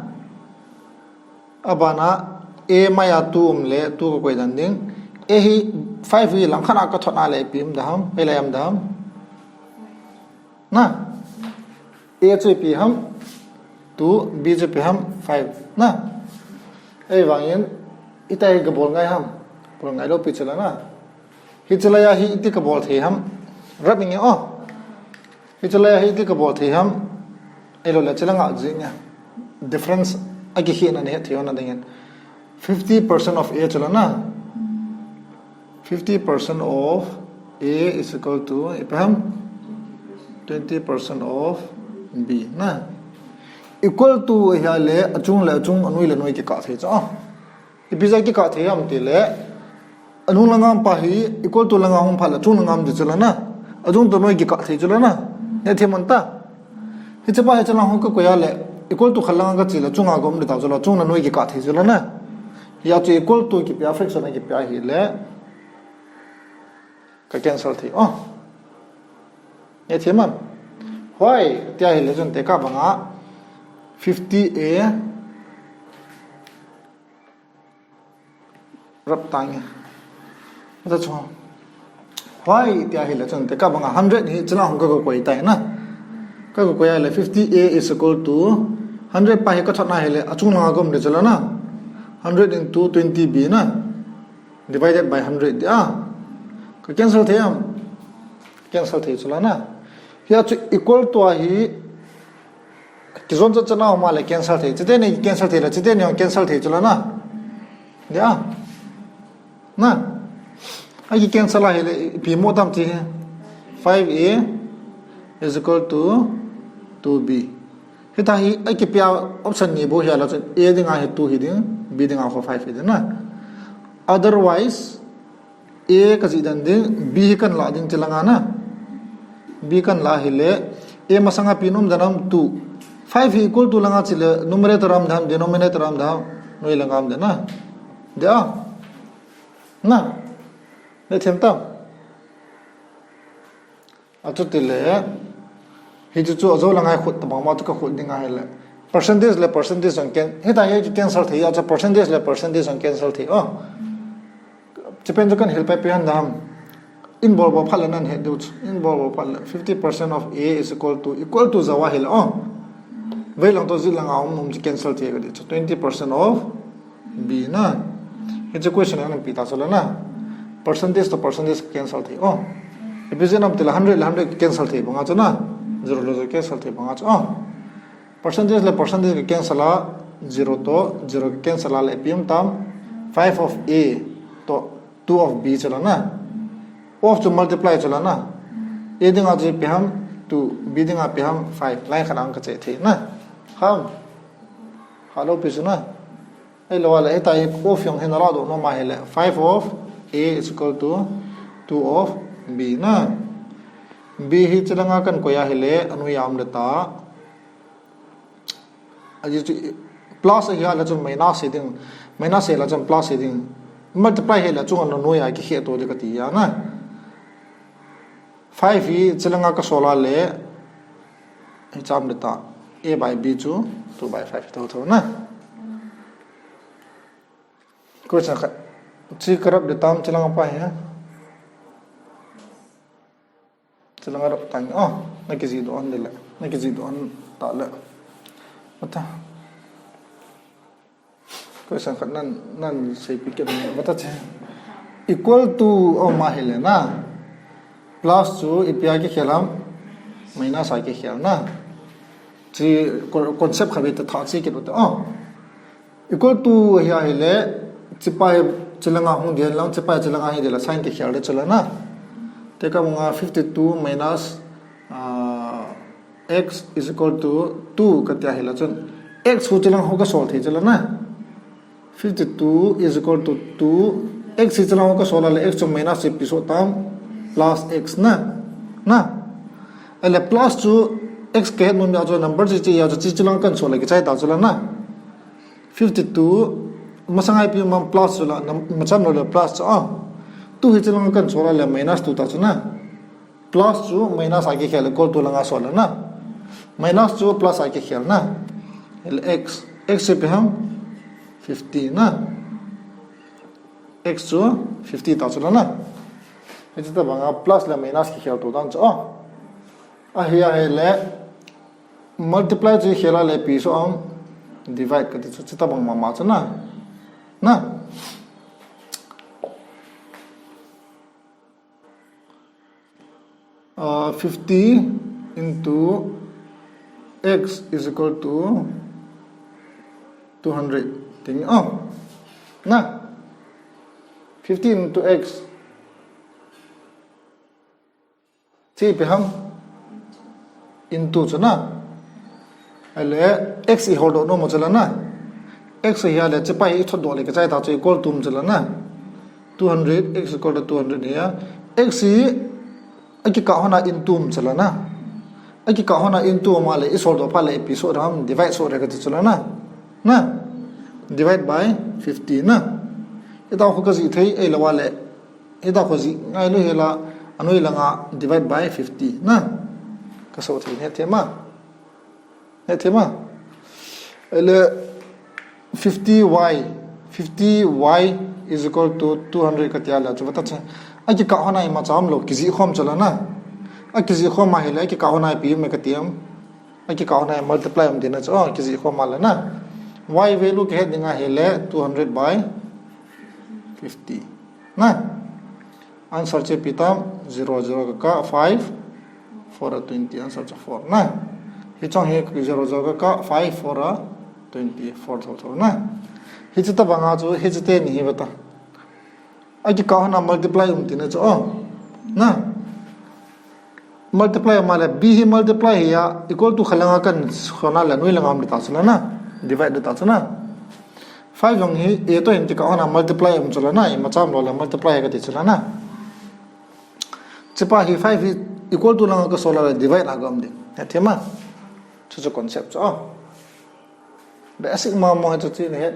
Abana A maya two um le two ka koi dan ding. A hi five hi lang khat a ka thot a le ipi um da ham, ei la um da ham. Na. A chu ipi ham, two, B chu ipi ham, five. Na. Ei vangin, ita hi ka bol ngai ham. Bol ngai lo pi chu la na. Hi chu la ya hi iti ka bol thei ham. Rap inge o. Hi chu la ya hi iti ka bol thei ham. Ei lo le chu la nga jing ya. Difference a kikhehna nei het thei na dingin. Fifty percent of A chu la na. Fifty percent of A is equal to, ipi ham? Twenty percent of B, na. Equal to hi le, achung le achung, anoi le noi kikah thei chu. Ipi ja kikah thei ham ti le, anung langa um pa hi, equal to langa hung phat le, achung langa um di chu la na. Achung toh noi kikah thei chu la na. Hethem un ta. Hiche pa hi chu langa hung ka koi a le, equal to khat langa ka chi le, achunga ka um di ta chu la, achung le noi kikah thei chu la na. Hia chu equal to kipia, fraction a kipia hi le. Ka cancel thei. Oh. Hethem am. Huai, tia hi le chun tekah banga fifty A rap tang e. Ata chu. Huai, tia hi le chun tekah banga hundred hi chu la hung ka koi tai na. Ka koi a le fifty A is equal to hundred pa hi ka thot na hi le achung langa ka um di chu la na. Hundred into twenty B na. Divided by hundred dia. Ka cancel thei am? Cancel thei chu la na. Hia chu equal to a hi. Kijon cha cha na ma le cancel thei. Chite ni cancel thei la, chite ni cancel thei chu la na. Dia. Na. A ki cancel a hi le ipi mo tam ti. Five A is equal to two B. Hita hi, a kipia option ni bou hi a la chun A dinga hi two hi ding, B dinga khu five hi ding na. Otherwise, A ka jih dan ding, B hi kan la ding chi langa na. B kan la hi le, A masanga ipi um dan ham two. Five hi equal to langa chi le, numerator a um dan, denominator a um dan, noi langa um dan na. Dia. Na. Hethem tam. Achuti le, hichu chu ajo langa khut tabang ma chu ka khut ding ahile. Percentage le percentage jong ken, hita hi chu cancel thei, achu percentage le percentage jong cancel thei. Oh. Chipen chu kan hil pai pi han dam. In bol bol phat le nan het diu chu. In bol bol phat le fifty percent of A is equal to, equal to jawa hile. Oh. Vei lang to ji langa um um chu cancel thei ka di chu. Twenty percent of B na. Hichu question a napi ta chu la na. Percentage to percentage cancel thei. Oh. Ipi jeh ham itile hundred le hundred cancel thei banga chu na. Zero le zero cancel thei banga chu. Oh. Percentage le percentage cancel a zero to zero cancel a le ipi um tam five of A to two of B chu la na. Of chu multiply chu la na. A dinga chu ipi ham two, B dinga ipi ham five. Line khat ang ka che thei na. Ham. Hello pi chu na. Ahilou le, hita hi of jong hi na la doh nom ahile, five of A is equal to two of B na. B hi chilanga kan koi ahile, anoi a um le ta. Aji chu plus ahi a le chun minus hi ding, minus hi le chun plus hi ding. Multiply hi le chun anoi a kikhe to ding ka ti a na. Five hi chilanga ka sol a le, hi cham le ta. A by B chu two by five to to na. Question khat. Chi ka rap de tam chilanga pa hi. Chilanga rap tang. Oh, na kiji doh an de le. Na kiji doh an ta le. Mata. Question khat nan, nan seipi kit ni. Mata che. Equal to, oh, ma hi le na. Plus chu ipi a kikhel ham. Minus a kikhel na. Chi co-, concept khat beh ta tha chi kit u te. Oh. Equal to hi ahile, chipa hi chilanga hung ding lang, chipa hi chilanga hi ding la sign kikhel ding chu la na. Te ka banga fifty-two minus, ah, x is equal to two ka ti ahile chun. X hu chilang hu ka sol thei chu la na. Fifty-two is equal to two. X hi chilang hu ka sol a le x chu minus ipi so tam plus x na. Na. Ahile plus chu x ka het nom a chu number chi chi a chu chi chilang kan sol le kichai ta chu la na. Fifty-two, masang a ipi um ham plus chu la, nam-, macham lou le plus chu, ah. Two hi chilang kan sol a le minus two ta chu na. Plus chu minus a kikhel equal to langa sol le na. Minus chu plus a kikhel na. Ahile x, x chu ipi ham fifty na. X chu fifty ta chu la na. Hichi tabanga plus le minus kikhel to dan chu, ah. Ahi, ahile, multiply chu khel a le ipi so ham, divide ka ti chu, chi tabang mama chu na. Na. Uh, fifty into x is equal to two hundred. Ting, oh. Na. Fifty into x. Chi ipi ham into chu na. Ahile x i hol doh nom chu la na. X hi ahile chipa hi i thot doh le kichai ta chu equal to um chu la na. Two hundred, x equal to two hundred hi a. X hi akikah hon a into um chu la na. Akikah hon a into um a le i sol doh phat le ipi so ham divide so re ka ti chu la na. Na. Divide by fifty na. Ita khu ka ji thei ahilou le. Hita khu ji ngai lou hela, anoi langa divide by fifty na. Ka so thei, hethem a. Hethem a. Ahile fifty y, fifty y is equal to two hundred ka ti a le chu vata che. Akikah hon a imacha um lou, kiji khom chu la na. Akiji khom ahile, akikah hon a ipi um e ka ti am. Akikah hon a multiply um ding na chu, oh, kiji khom a le na. Y value ka het ding ahile two hundred by fifty. Na. Answer chu ipi tam, zero, zero ka kah, five, four a twenty, answer chu four. Na. Hichong hi zero, zero ka kah, five, four a twenty, four tho tho. Na. Hichi tabanga chu, hichi teni hi vata. Akikah hon a multiply um tina chu, oh. Na. Multiply um a le, B hi multiply hi a, equal to khat langa kan son a le, noi langa um ding ta chu la na. Divide ding ta chu na. Five jong hi, A to hin kikah hon a multiply um chu la na, imacha um lou le multiply ka ti chu la na. Chipa hi five hi equal to langa ka sol a le, divide a ka um ding. Hethem a. Chu chu concept chu, oh. Basic mama hi chu ti ni het.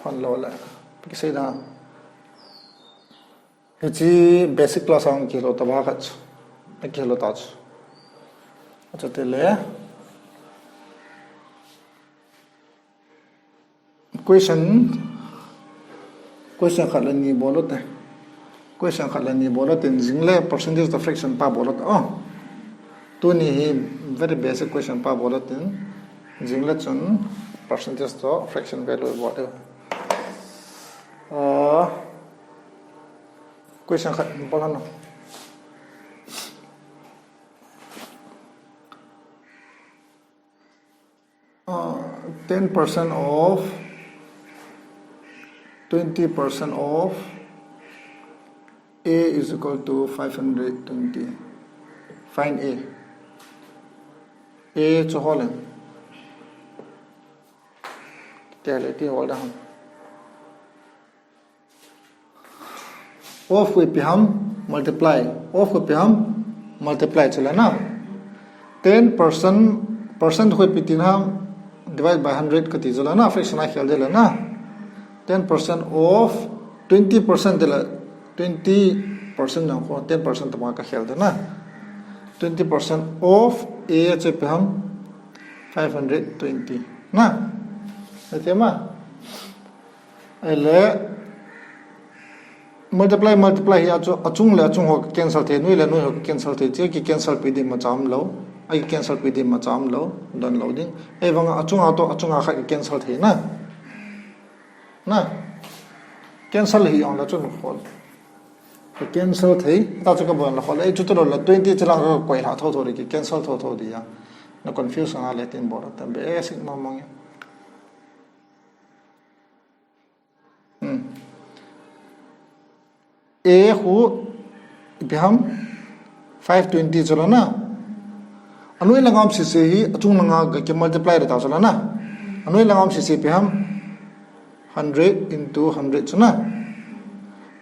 Hon lou le. Kisei da. Hiche basic class a kihil taba khat. Kihil ta chu. Achu tile. Question, question khat le ni bol u te. Question khat le ni bol u te, jing le percentage to fraction pa bol u te. Oh. Tuni hi very basic question pa bol u te. Jing le chun percentage to fraction value bol u te. Uh, question khat bol u te. Uh, ten percent of twenty percent of A is equal to five hundred twenty. Find A. A chu hol in. Tile ti hol da ham. Of khu ipi ham, multiply. Of khu ipi ham, multiply chu le na. Ten percent, percent khu ipi ti ham, divide by hundred kati chu le na, fraction a khel de le na. Ten percent of twenty percent de le, twenty percent jong khu ten percent tobang a khel de na. Twenty percent of A chu ipi ham, five hundred twenty. Na? Ati ma? Ahile, multiply, multiply hi achu, achung le achung ho cancel thei, noi le noi ho cancel thei, chu ki cancel pi ding ma cham lou, ai cancel pi ding ma cham lou, don lou ding. Ahivang a achung a to, achung a khat cancel thei na. Na. Cancel hi ong le chun khol. Cancel thei, ta chu ka bol le khol. Ei chu to le twenty chu la ka koi la tho tho le ki cancel tho tho dia. Na confuse nga le tin bol ta basic ma mong. Hmm. A khu ipi ham five twenty chu le na. Anoi langa um sese hi achung langa ka ki multiply le ta chu le na. Anoi langa um sese ipi ham hundred into hundred chu na.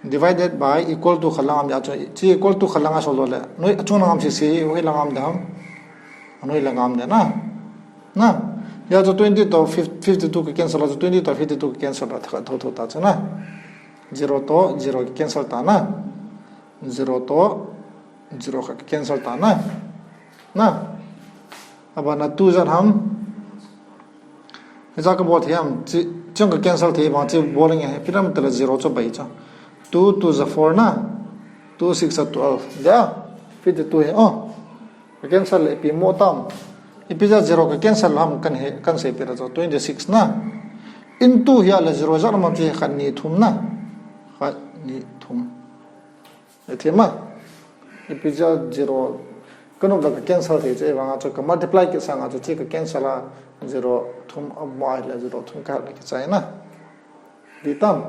Divided by equal to khat langa um ya chu. Chi equal to khat langa sol le. Noi achung langa um sese hi hoi langa um da ham. Anoi langa um da na. Na, ya chu twenty to fifty-two ka cancel a chu twenty to fifty-two ka cancel a tho tho ta chu na. Zero to zero cancel ta na. Zero to zero ka cancel ta na. Na. Abana two jan ham. Hicha ka bol thei ham. Chi, chung ka cancel thei bang chi bol nge. Ipi ham tile zero chu bai chu. Two two ja four na. Two six ja twelve. Ya. Fifty-two hi. Oh. Ka cancel le ipi mo tam. Ipi ja zero ka cancel ham kan he, kan sei pi ra chu twenty-six na. Into hi a le zero ja lam chi khat ni thum na. Khat ni thum. Ati ma. Ipi ja zero ka nop le ka cancel thei chu ahivang a chu ka multiply kit sanga chu chi ka cancel a zero thum a mo a le zero thum ka le ki chai na. Di tam.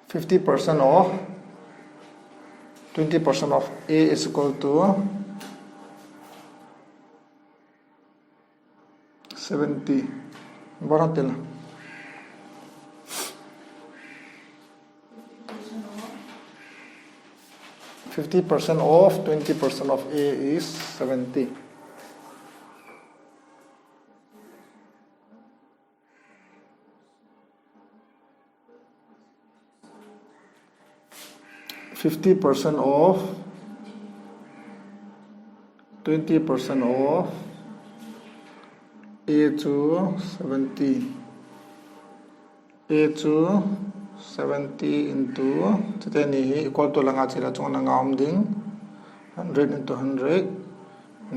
Fifty percent of twenty percent of A is equal to seventy. Bol u te. Fifty percent of twenty percent of A is seventy. Fifty percent of twenty percent of A chu seventy. A chu seventy into, chuteni hi equal to langa chila chunga nga um ding, hundred into hundred,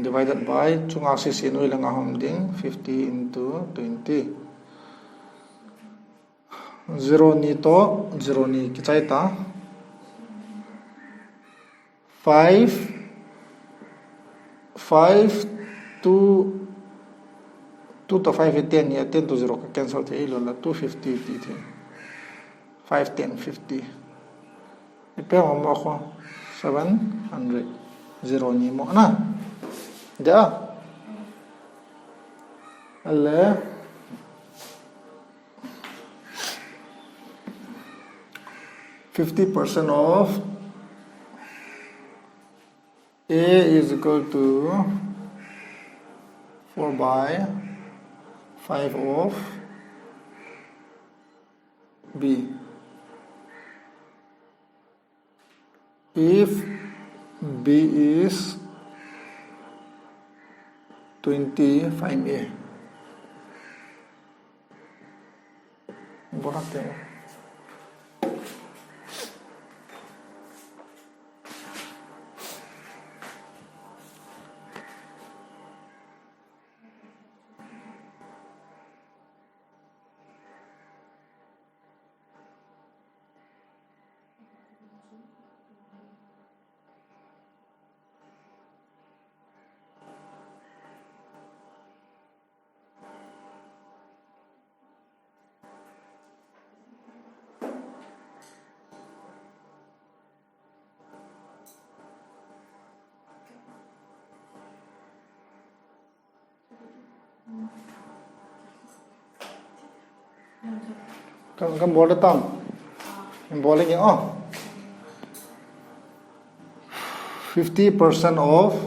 divided by, chunga sisi noi langa um ding, fifty into twenty. Zero ni to, zero ni kichai ta. Five, five, two, two to five hi ten hi a, ten to zero ka cancel thei lou la, two fifty ti thei. Five, ten, fifty. Ipi mo mo ko, seven hundred. Zero ni mo na. Dia. Ale. Fifty percent of A is equal to four by five of B. If B is twenty, find A. Bola tengok. Kan, kan bol de tam. Kan bol lagi, oh. Fifty percent of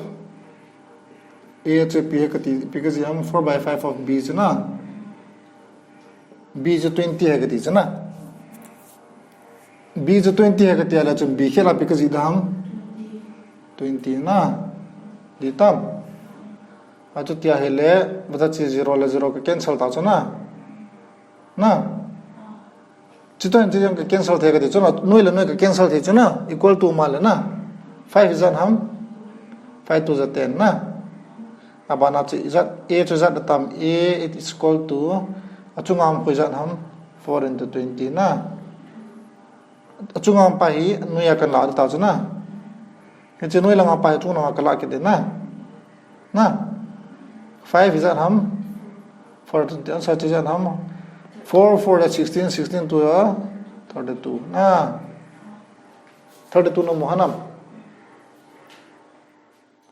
A chu ipi hai kati, ipi kaji ham, four by five of B chu na. B chu twenty hai kati chu na. B chu twenty hai kati a le chun B khel a ipi kaji da ham. Twenty na. Di tam. Achuti ahile, bata chi zero le zero ka cancel ta chu na. Na. Chuti chu jong ka cancel thei kati chu na, noi le noi ka cancel thei chu na, equal to ma le na. Five ijat ham, five two ja ten na. Abana chu ijat, A chu ijat da tam, A is equal to, achunga ham koi ijat ham, four into twenty na. Achunga ham pa hi, noi a kan la ta chu na. Hiche noi langa pa hi, achung langa ka la kit de na. Na. Five ijat ham. Four, answer chu ijat ham. Four, four le sixteen, sixteen two a thirty-two. Na. Thirty-two na mu ham.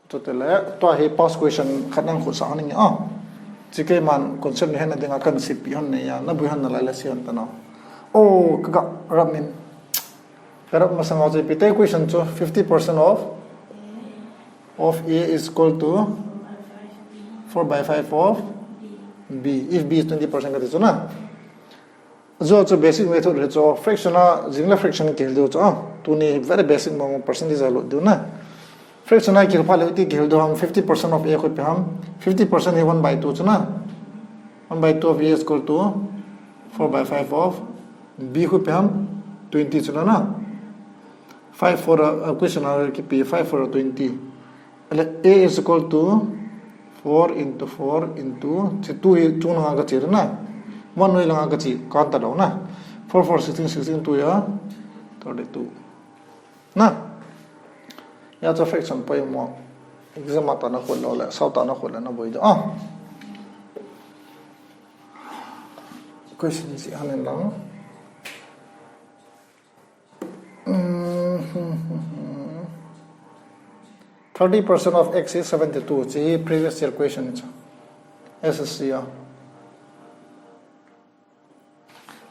Chutile, tua hi past question khat nang khut sa hon nge a. Chi keiman concept ni hena dinga kan sipi hon ne ya, na bui hon na lai la si hon ta na. Oh, ka ga rap min. Ka rap masang a chu ipi ti question chu fifty percent of, of A is equal to four by five of B. If B is twenty percent kati chu na. Chu chu basic method hi chu fraction a, jing le fraction kihil diu chu a. Tuni very basic mo percentage a lut diu na. Fraction a kihil pha le iti kihil diu ham fifty percent of A koi ipi ham. Fifty percent hi one by two chu na. One by two of A is equal to four by five of B koi ipi ham twenty chu na na. Five four a, a question a kipe five four a twenty. Ahile A is equal to four into four into, chi two hi chung langa ka chi na. One noi langa ka chi, kan ta lou na. Four four sixteen, sixteen two ya, thirty-two. Na. Ya chu fraction poimo. Exam a ta na khol lou le, sao ta na khol le na boi da. Ah. Question si hanin lang. Thirty percent of X is seventy-two. Chi previous year question chu. S S C a.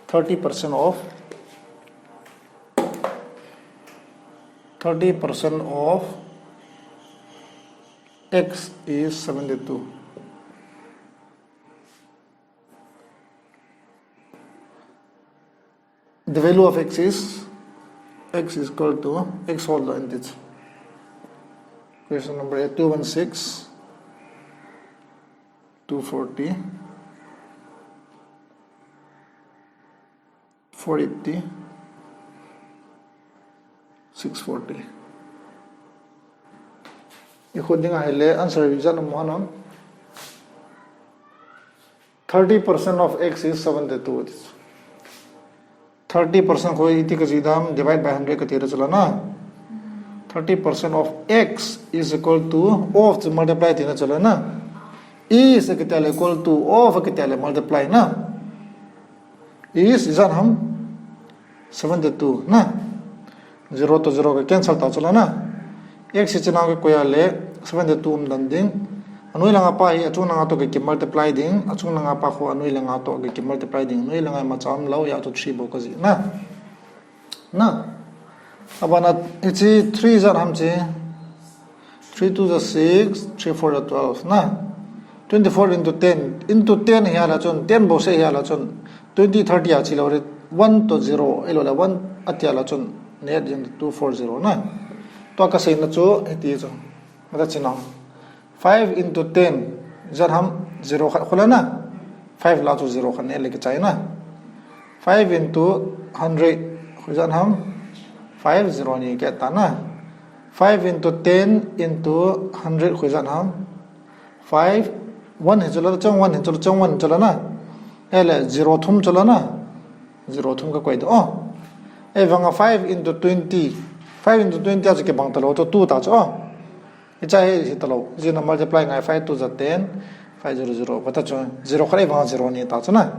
Thirty percent of, thirty percent of X is seventy-two. The value of X is, X is equal to, X hold the integer. Question number eight, two one six, two forty, four eighty, six forty. I khut dinga ahile answer ijat na mu ham. Thirty percent of X is seventy-two. Thirty percent koi iti ka ji dam, divide by hundred ka ti ra chu la na. Thirty percent of X is equal to, of chu multiply ti na chu la na. Is a kiti le equal to, of a kiti le multiply na. Is ijat ham seventy-two na. Zero to zero ka cancel ta chu la na. X hi china ka koi a le seventy-two um dan ding. Anoi langa pa hi achung langa to ka ki multiply ding. Achung langa pa khu anoi langa to ka ki multiply ding. Anoi langa imacha um lou, ya chu three bou ka ji na. Na. Abana hiche three ijat ham chi. Three two ja six, three four ja twelve na. Twenty-four into ten. Into ten hi a la chun, ten bou se hi a la chun. Twenty thirty a chi lou re, one to zero, ilo le one ati a la chun, net jing two four zero na. Tua kasei na chu hiti chu. Mata chinang. Five into ten, ijat ham? Zero khat khula na. Five la chu zero khat neh le kichai na. Five into hundred, khu ijat ham? Five, zero ni keh ta na. Five into ten into hundred, khu ijat ham? Five, one hi chu la, chang one hi chu la, chang one hi chu la na. Ele zero thum chu la na. Zero thum kakoi doh. Oh. Ahivanga five into twenty. Five into twenty a chu kibang talou chu two ta chu. Oh. Hiche hi, hi talou. Zero na multiply ngai, five two za ten, five zero zero. Vata chu zero khat ahivanga zero ni ta chu na.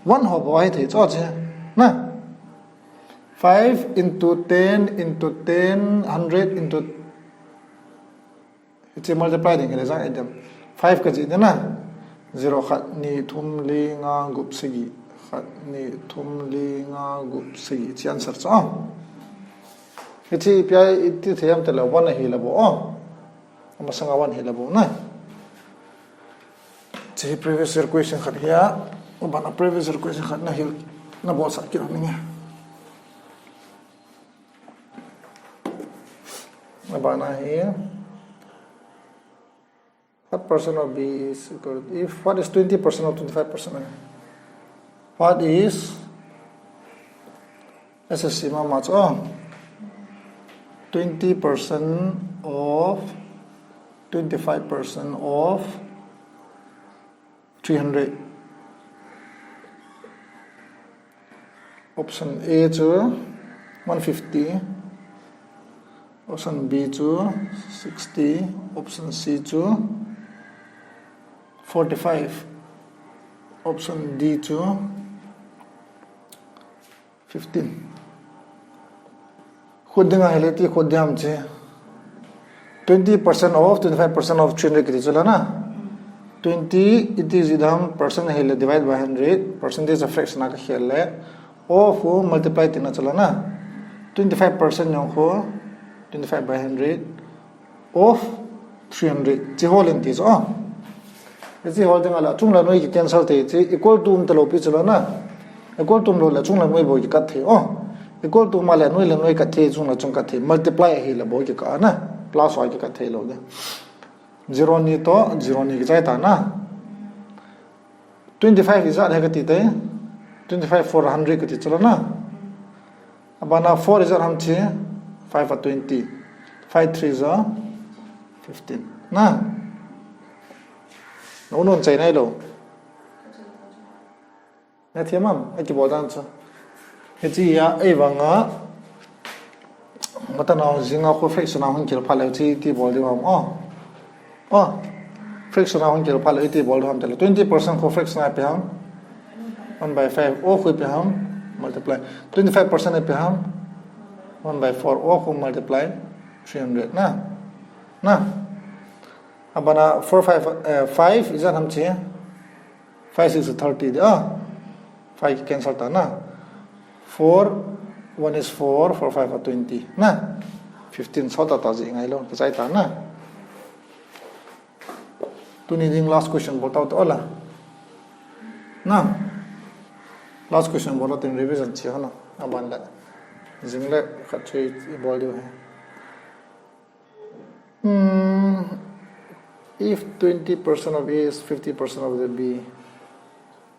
One ho bou ahi thei chu chu na. Five into ten into ten, hundred into Hiche multiply ding hile jang idem. Five kaji ding na. Zero khat, ni, thum, li, nga, gup, sagi. Khat, ni, thum, li, nga, gup, sagi. Hiche answer chu. Hiche ipi a iti thei ham tile one ahile bou. Amasanga one hile bou na. Hiche previous year question khat hi a. Abana previous year question khat nahil, nabolsah kit ninge. Abana hi, what percent of B is equal, if, what is twenty percent of twenty-five percent? What is, S S C mama chu, oh, twenty percent of twenty-five percent of three hundred. Option A chu one fifty, option B chu sixty, option C chu forty-five, option D chu fifteen. Khut dinga hile iti khut ding ham chu. Twenty percent of twenty-five percent of three hundred kiti chu la na. Twenty, iti jeh ham, percent hile divide by hundred, percentage a fraction a kakhel le. Of khu multiply tina chu la na. Twenty-five percent jong khu twenty-five by hundred. Of three hundred. Hiche hol in ti chu, oh. Hiche hol dinga le, achung le anoi kicancel thei, hiche equal to um talou pi chu la na. Equal to umlou le, achung le anoi bou kikat thei, oh. Equal to um a le, anoi le anoi kat thei, achung le achung kat thei. Multiply ahile bou kikah na. Plus a kikat thei lou le. Zero ni toh, zero ni kichai ta na. Twenty-five ijat ham kati te. Twenty-five four hundred kati chu la na. Abana four ijat ham chu, five a twenty. Five three za fifteen. Na. Na u non chai nai lou. Na thei mam, akibol dan chu. Hiche a, ahivanga. Mata nao jinga khu fraction a hung kil phat le chu iti bol diu ham. Oh. Oh. Fraction a hung kil phat le iti bol diu ham tile. Twenty percent khu fraction a ipi ham. One by five. Oh khu ipi ham. Multiply. Twenty-five percent ipi ham. One by four. Oh khu multiply. Three hundred. Na. Na. Abana four, five, eh, five ijat ham chu. Five six thirty de, ah. Five cancel ta na. Four, one is four, four five are twenty. Na. Fifteen sot ta ta ji ngai lou, kichai ta na. Tuni ding last question bol tau te o la. Na. Last question bol tau tin revision chi hana. Aban le. Jing le khat chu ibol diu ahi. Hmm, if twenty percent of A is fifty percent of the B.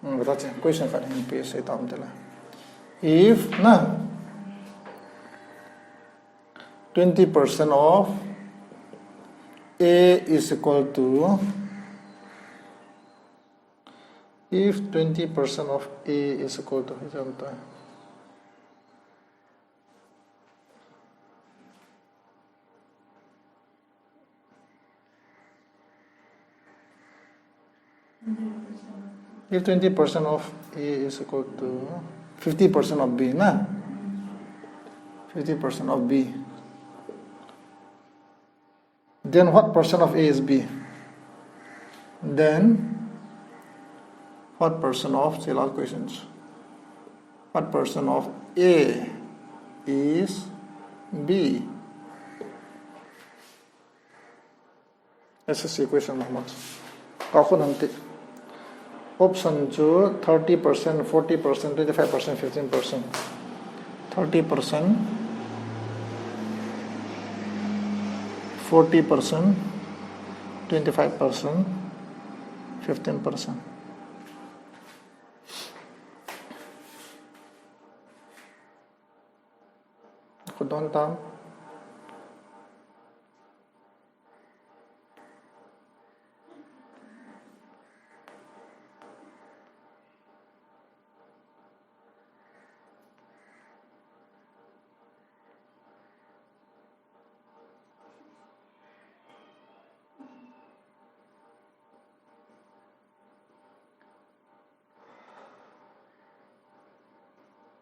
Hmm, kata che, question khat hin pe sei tam te la. If na twenty percent of A is equal to, if twenty percent of A is equal to, if twenty percent of A is equal to fifty percent of B, na? Fifty percent of B. Then what percent of A is B? Then what percent of, say last questions. What percent of A is B? S S C question number. Ka khun han ti. Option chu thirty percent, forty percent, twenty-five percent, fifteen percent. Thirty percent. forty percent, twenty-five percent, fifteen percent. Kudon tam.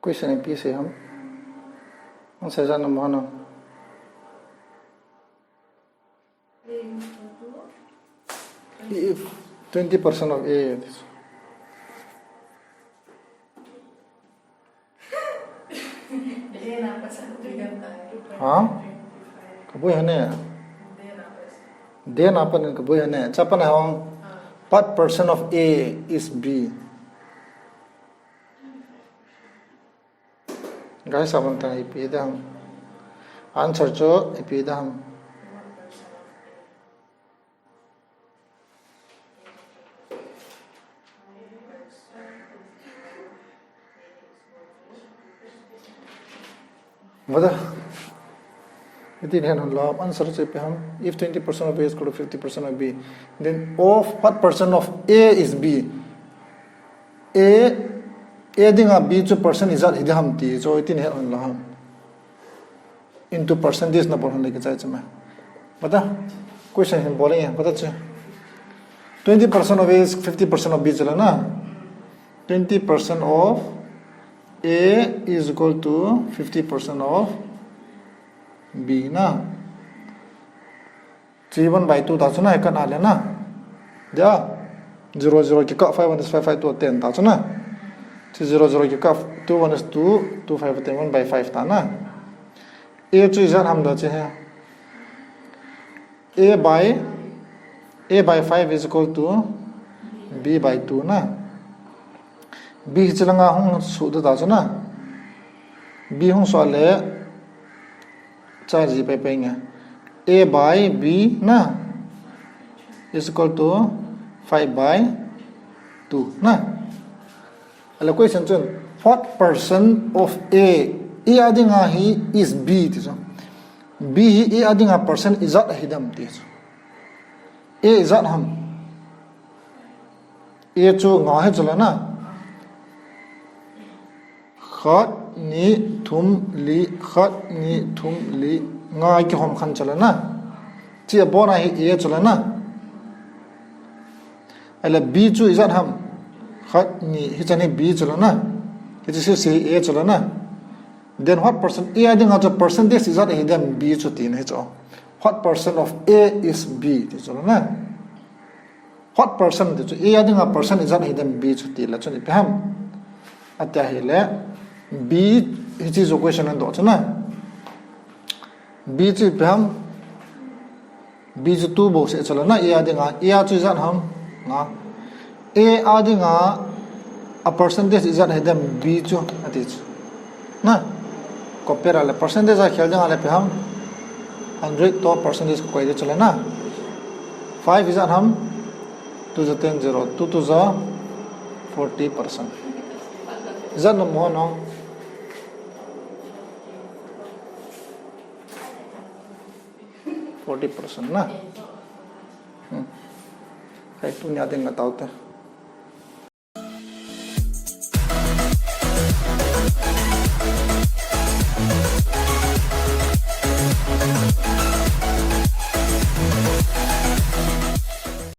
Question ipi sei ham? Answer jat nom mo ham? If twenty percent of A, this. Ha? Kaboi hone. Then apa ni kaboi hone. Chapa na hong. What percent of A is B? Guys, abang tang ipi dam. Answer chu ipi dam. Vada. Itin hen hon lam answer chu ipi ham. If twenty percent of A is equal to fifty percent of B, then of what percent of A is B? A, A dinga B chu percent ijat hi diham ti chu itin hen hon lam. Into percentage na bol hon le kichai chu ma. Vada. Question hin bol e, vada chu. Twenty percent of A is fifty percent of B chu la na. Twenty percent of A is equal to fifty percent of B na. Chi one by two ta chu na, kan a le na. Dia. Zero, zero kikah, five one is five, five two ten ta chu na. Chi zero, zero kikah, two one is two, two five ten, one by five ta na. A chu ijat ham da che he. A by, A by five is equal to B by two na. B hi chilanga hung su ta chu na. B hung su le cha ji pai pai nge. A by B na is equal to five by two na. Ale question chun, what percent of A, A a dinga hi is B ti chu. B hi A a dinga percent ijat hi dam ti chu. A ijat ham. A chu nga hi chu la na. Khat, ni, thum, li, khat, ni, thum, li, nga kihom khan chu la na. Chi a bona hi A chu la na. Ale B chu ijat ham. Khat, ni, hi chan hi B chu la na. Hi chu si si hi A chu la na. Then what percent, A a dinga chu percentage ijat hi dam B chu ti na hi chu. What percent of A is B ti chu la na. What percent ti chu, A a dinga percent ijat hi dam B chu ti la chun ipi ham. Atia hi le, B hi chi chu question an do chu na. B chu ipi ham. B chu two bo se chu la na, A a dinga, A a chu ijat ham. Nga. A a dinga a percentage ijat hi dam B chu, ati chu. Na, compare le percentage a khel ding a le ipi ham. Hundred to percentage ko koi de chu la na. Five ijat ham. Two ja ten, zero. Two two ja forty percent. Ijat nom mo no. Forty percent na. Hmm. Hai tu nia ding ka tau te.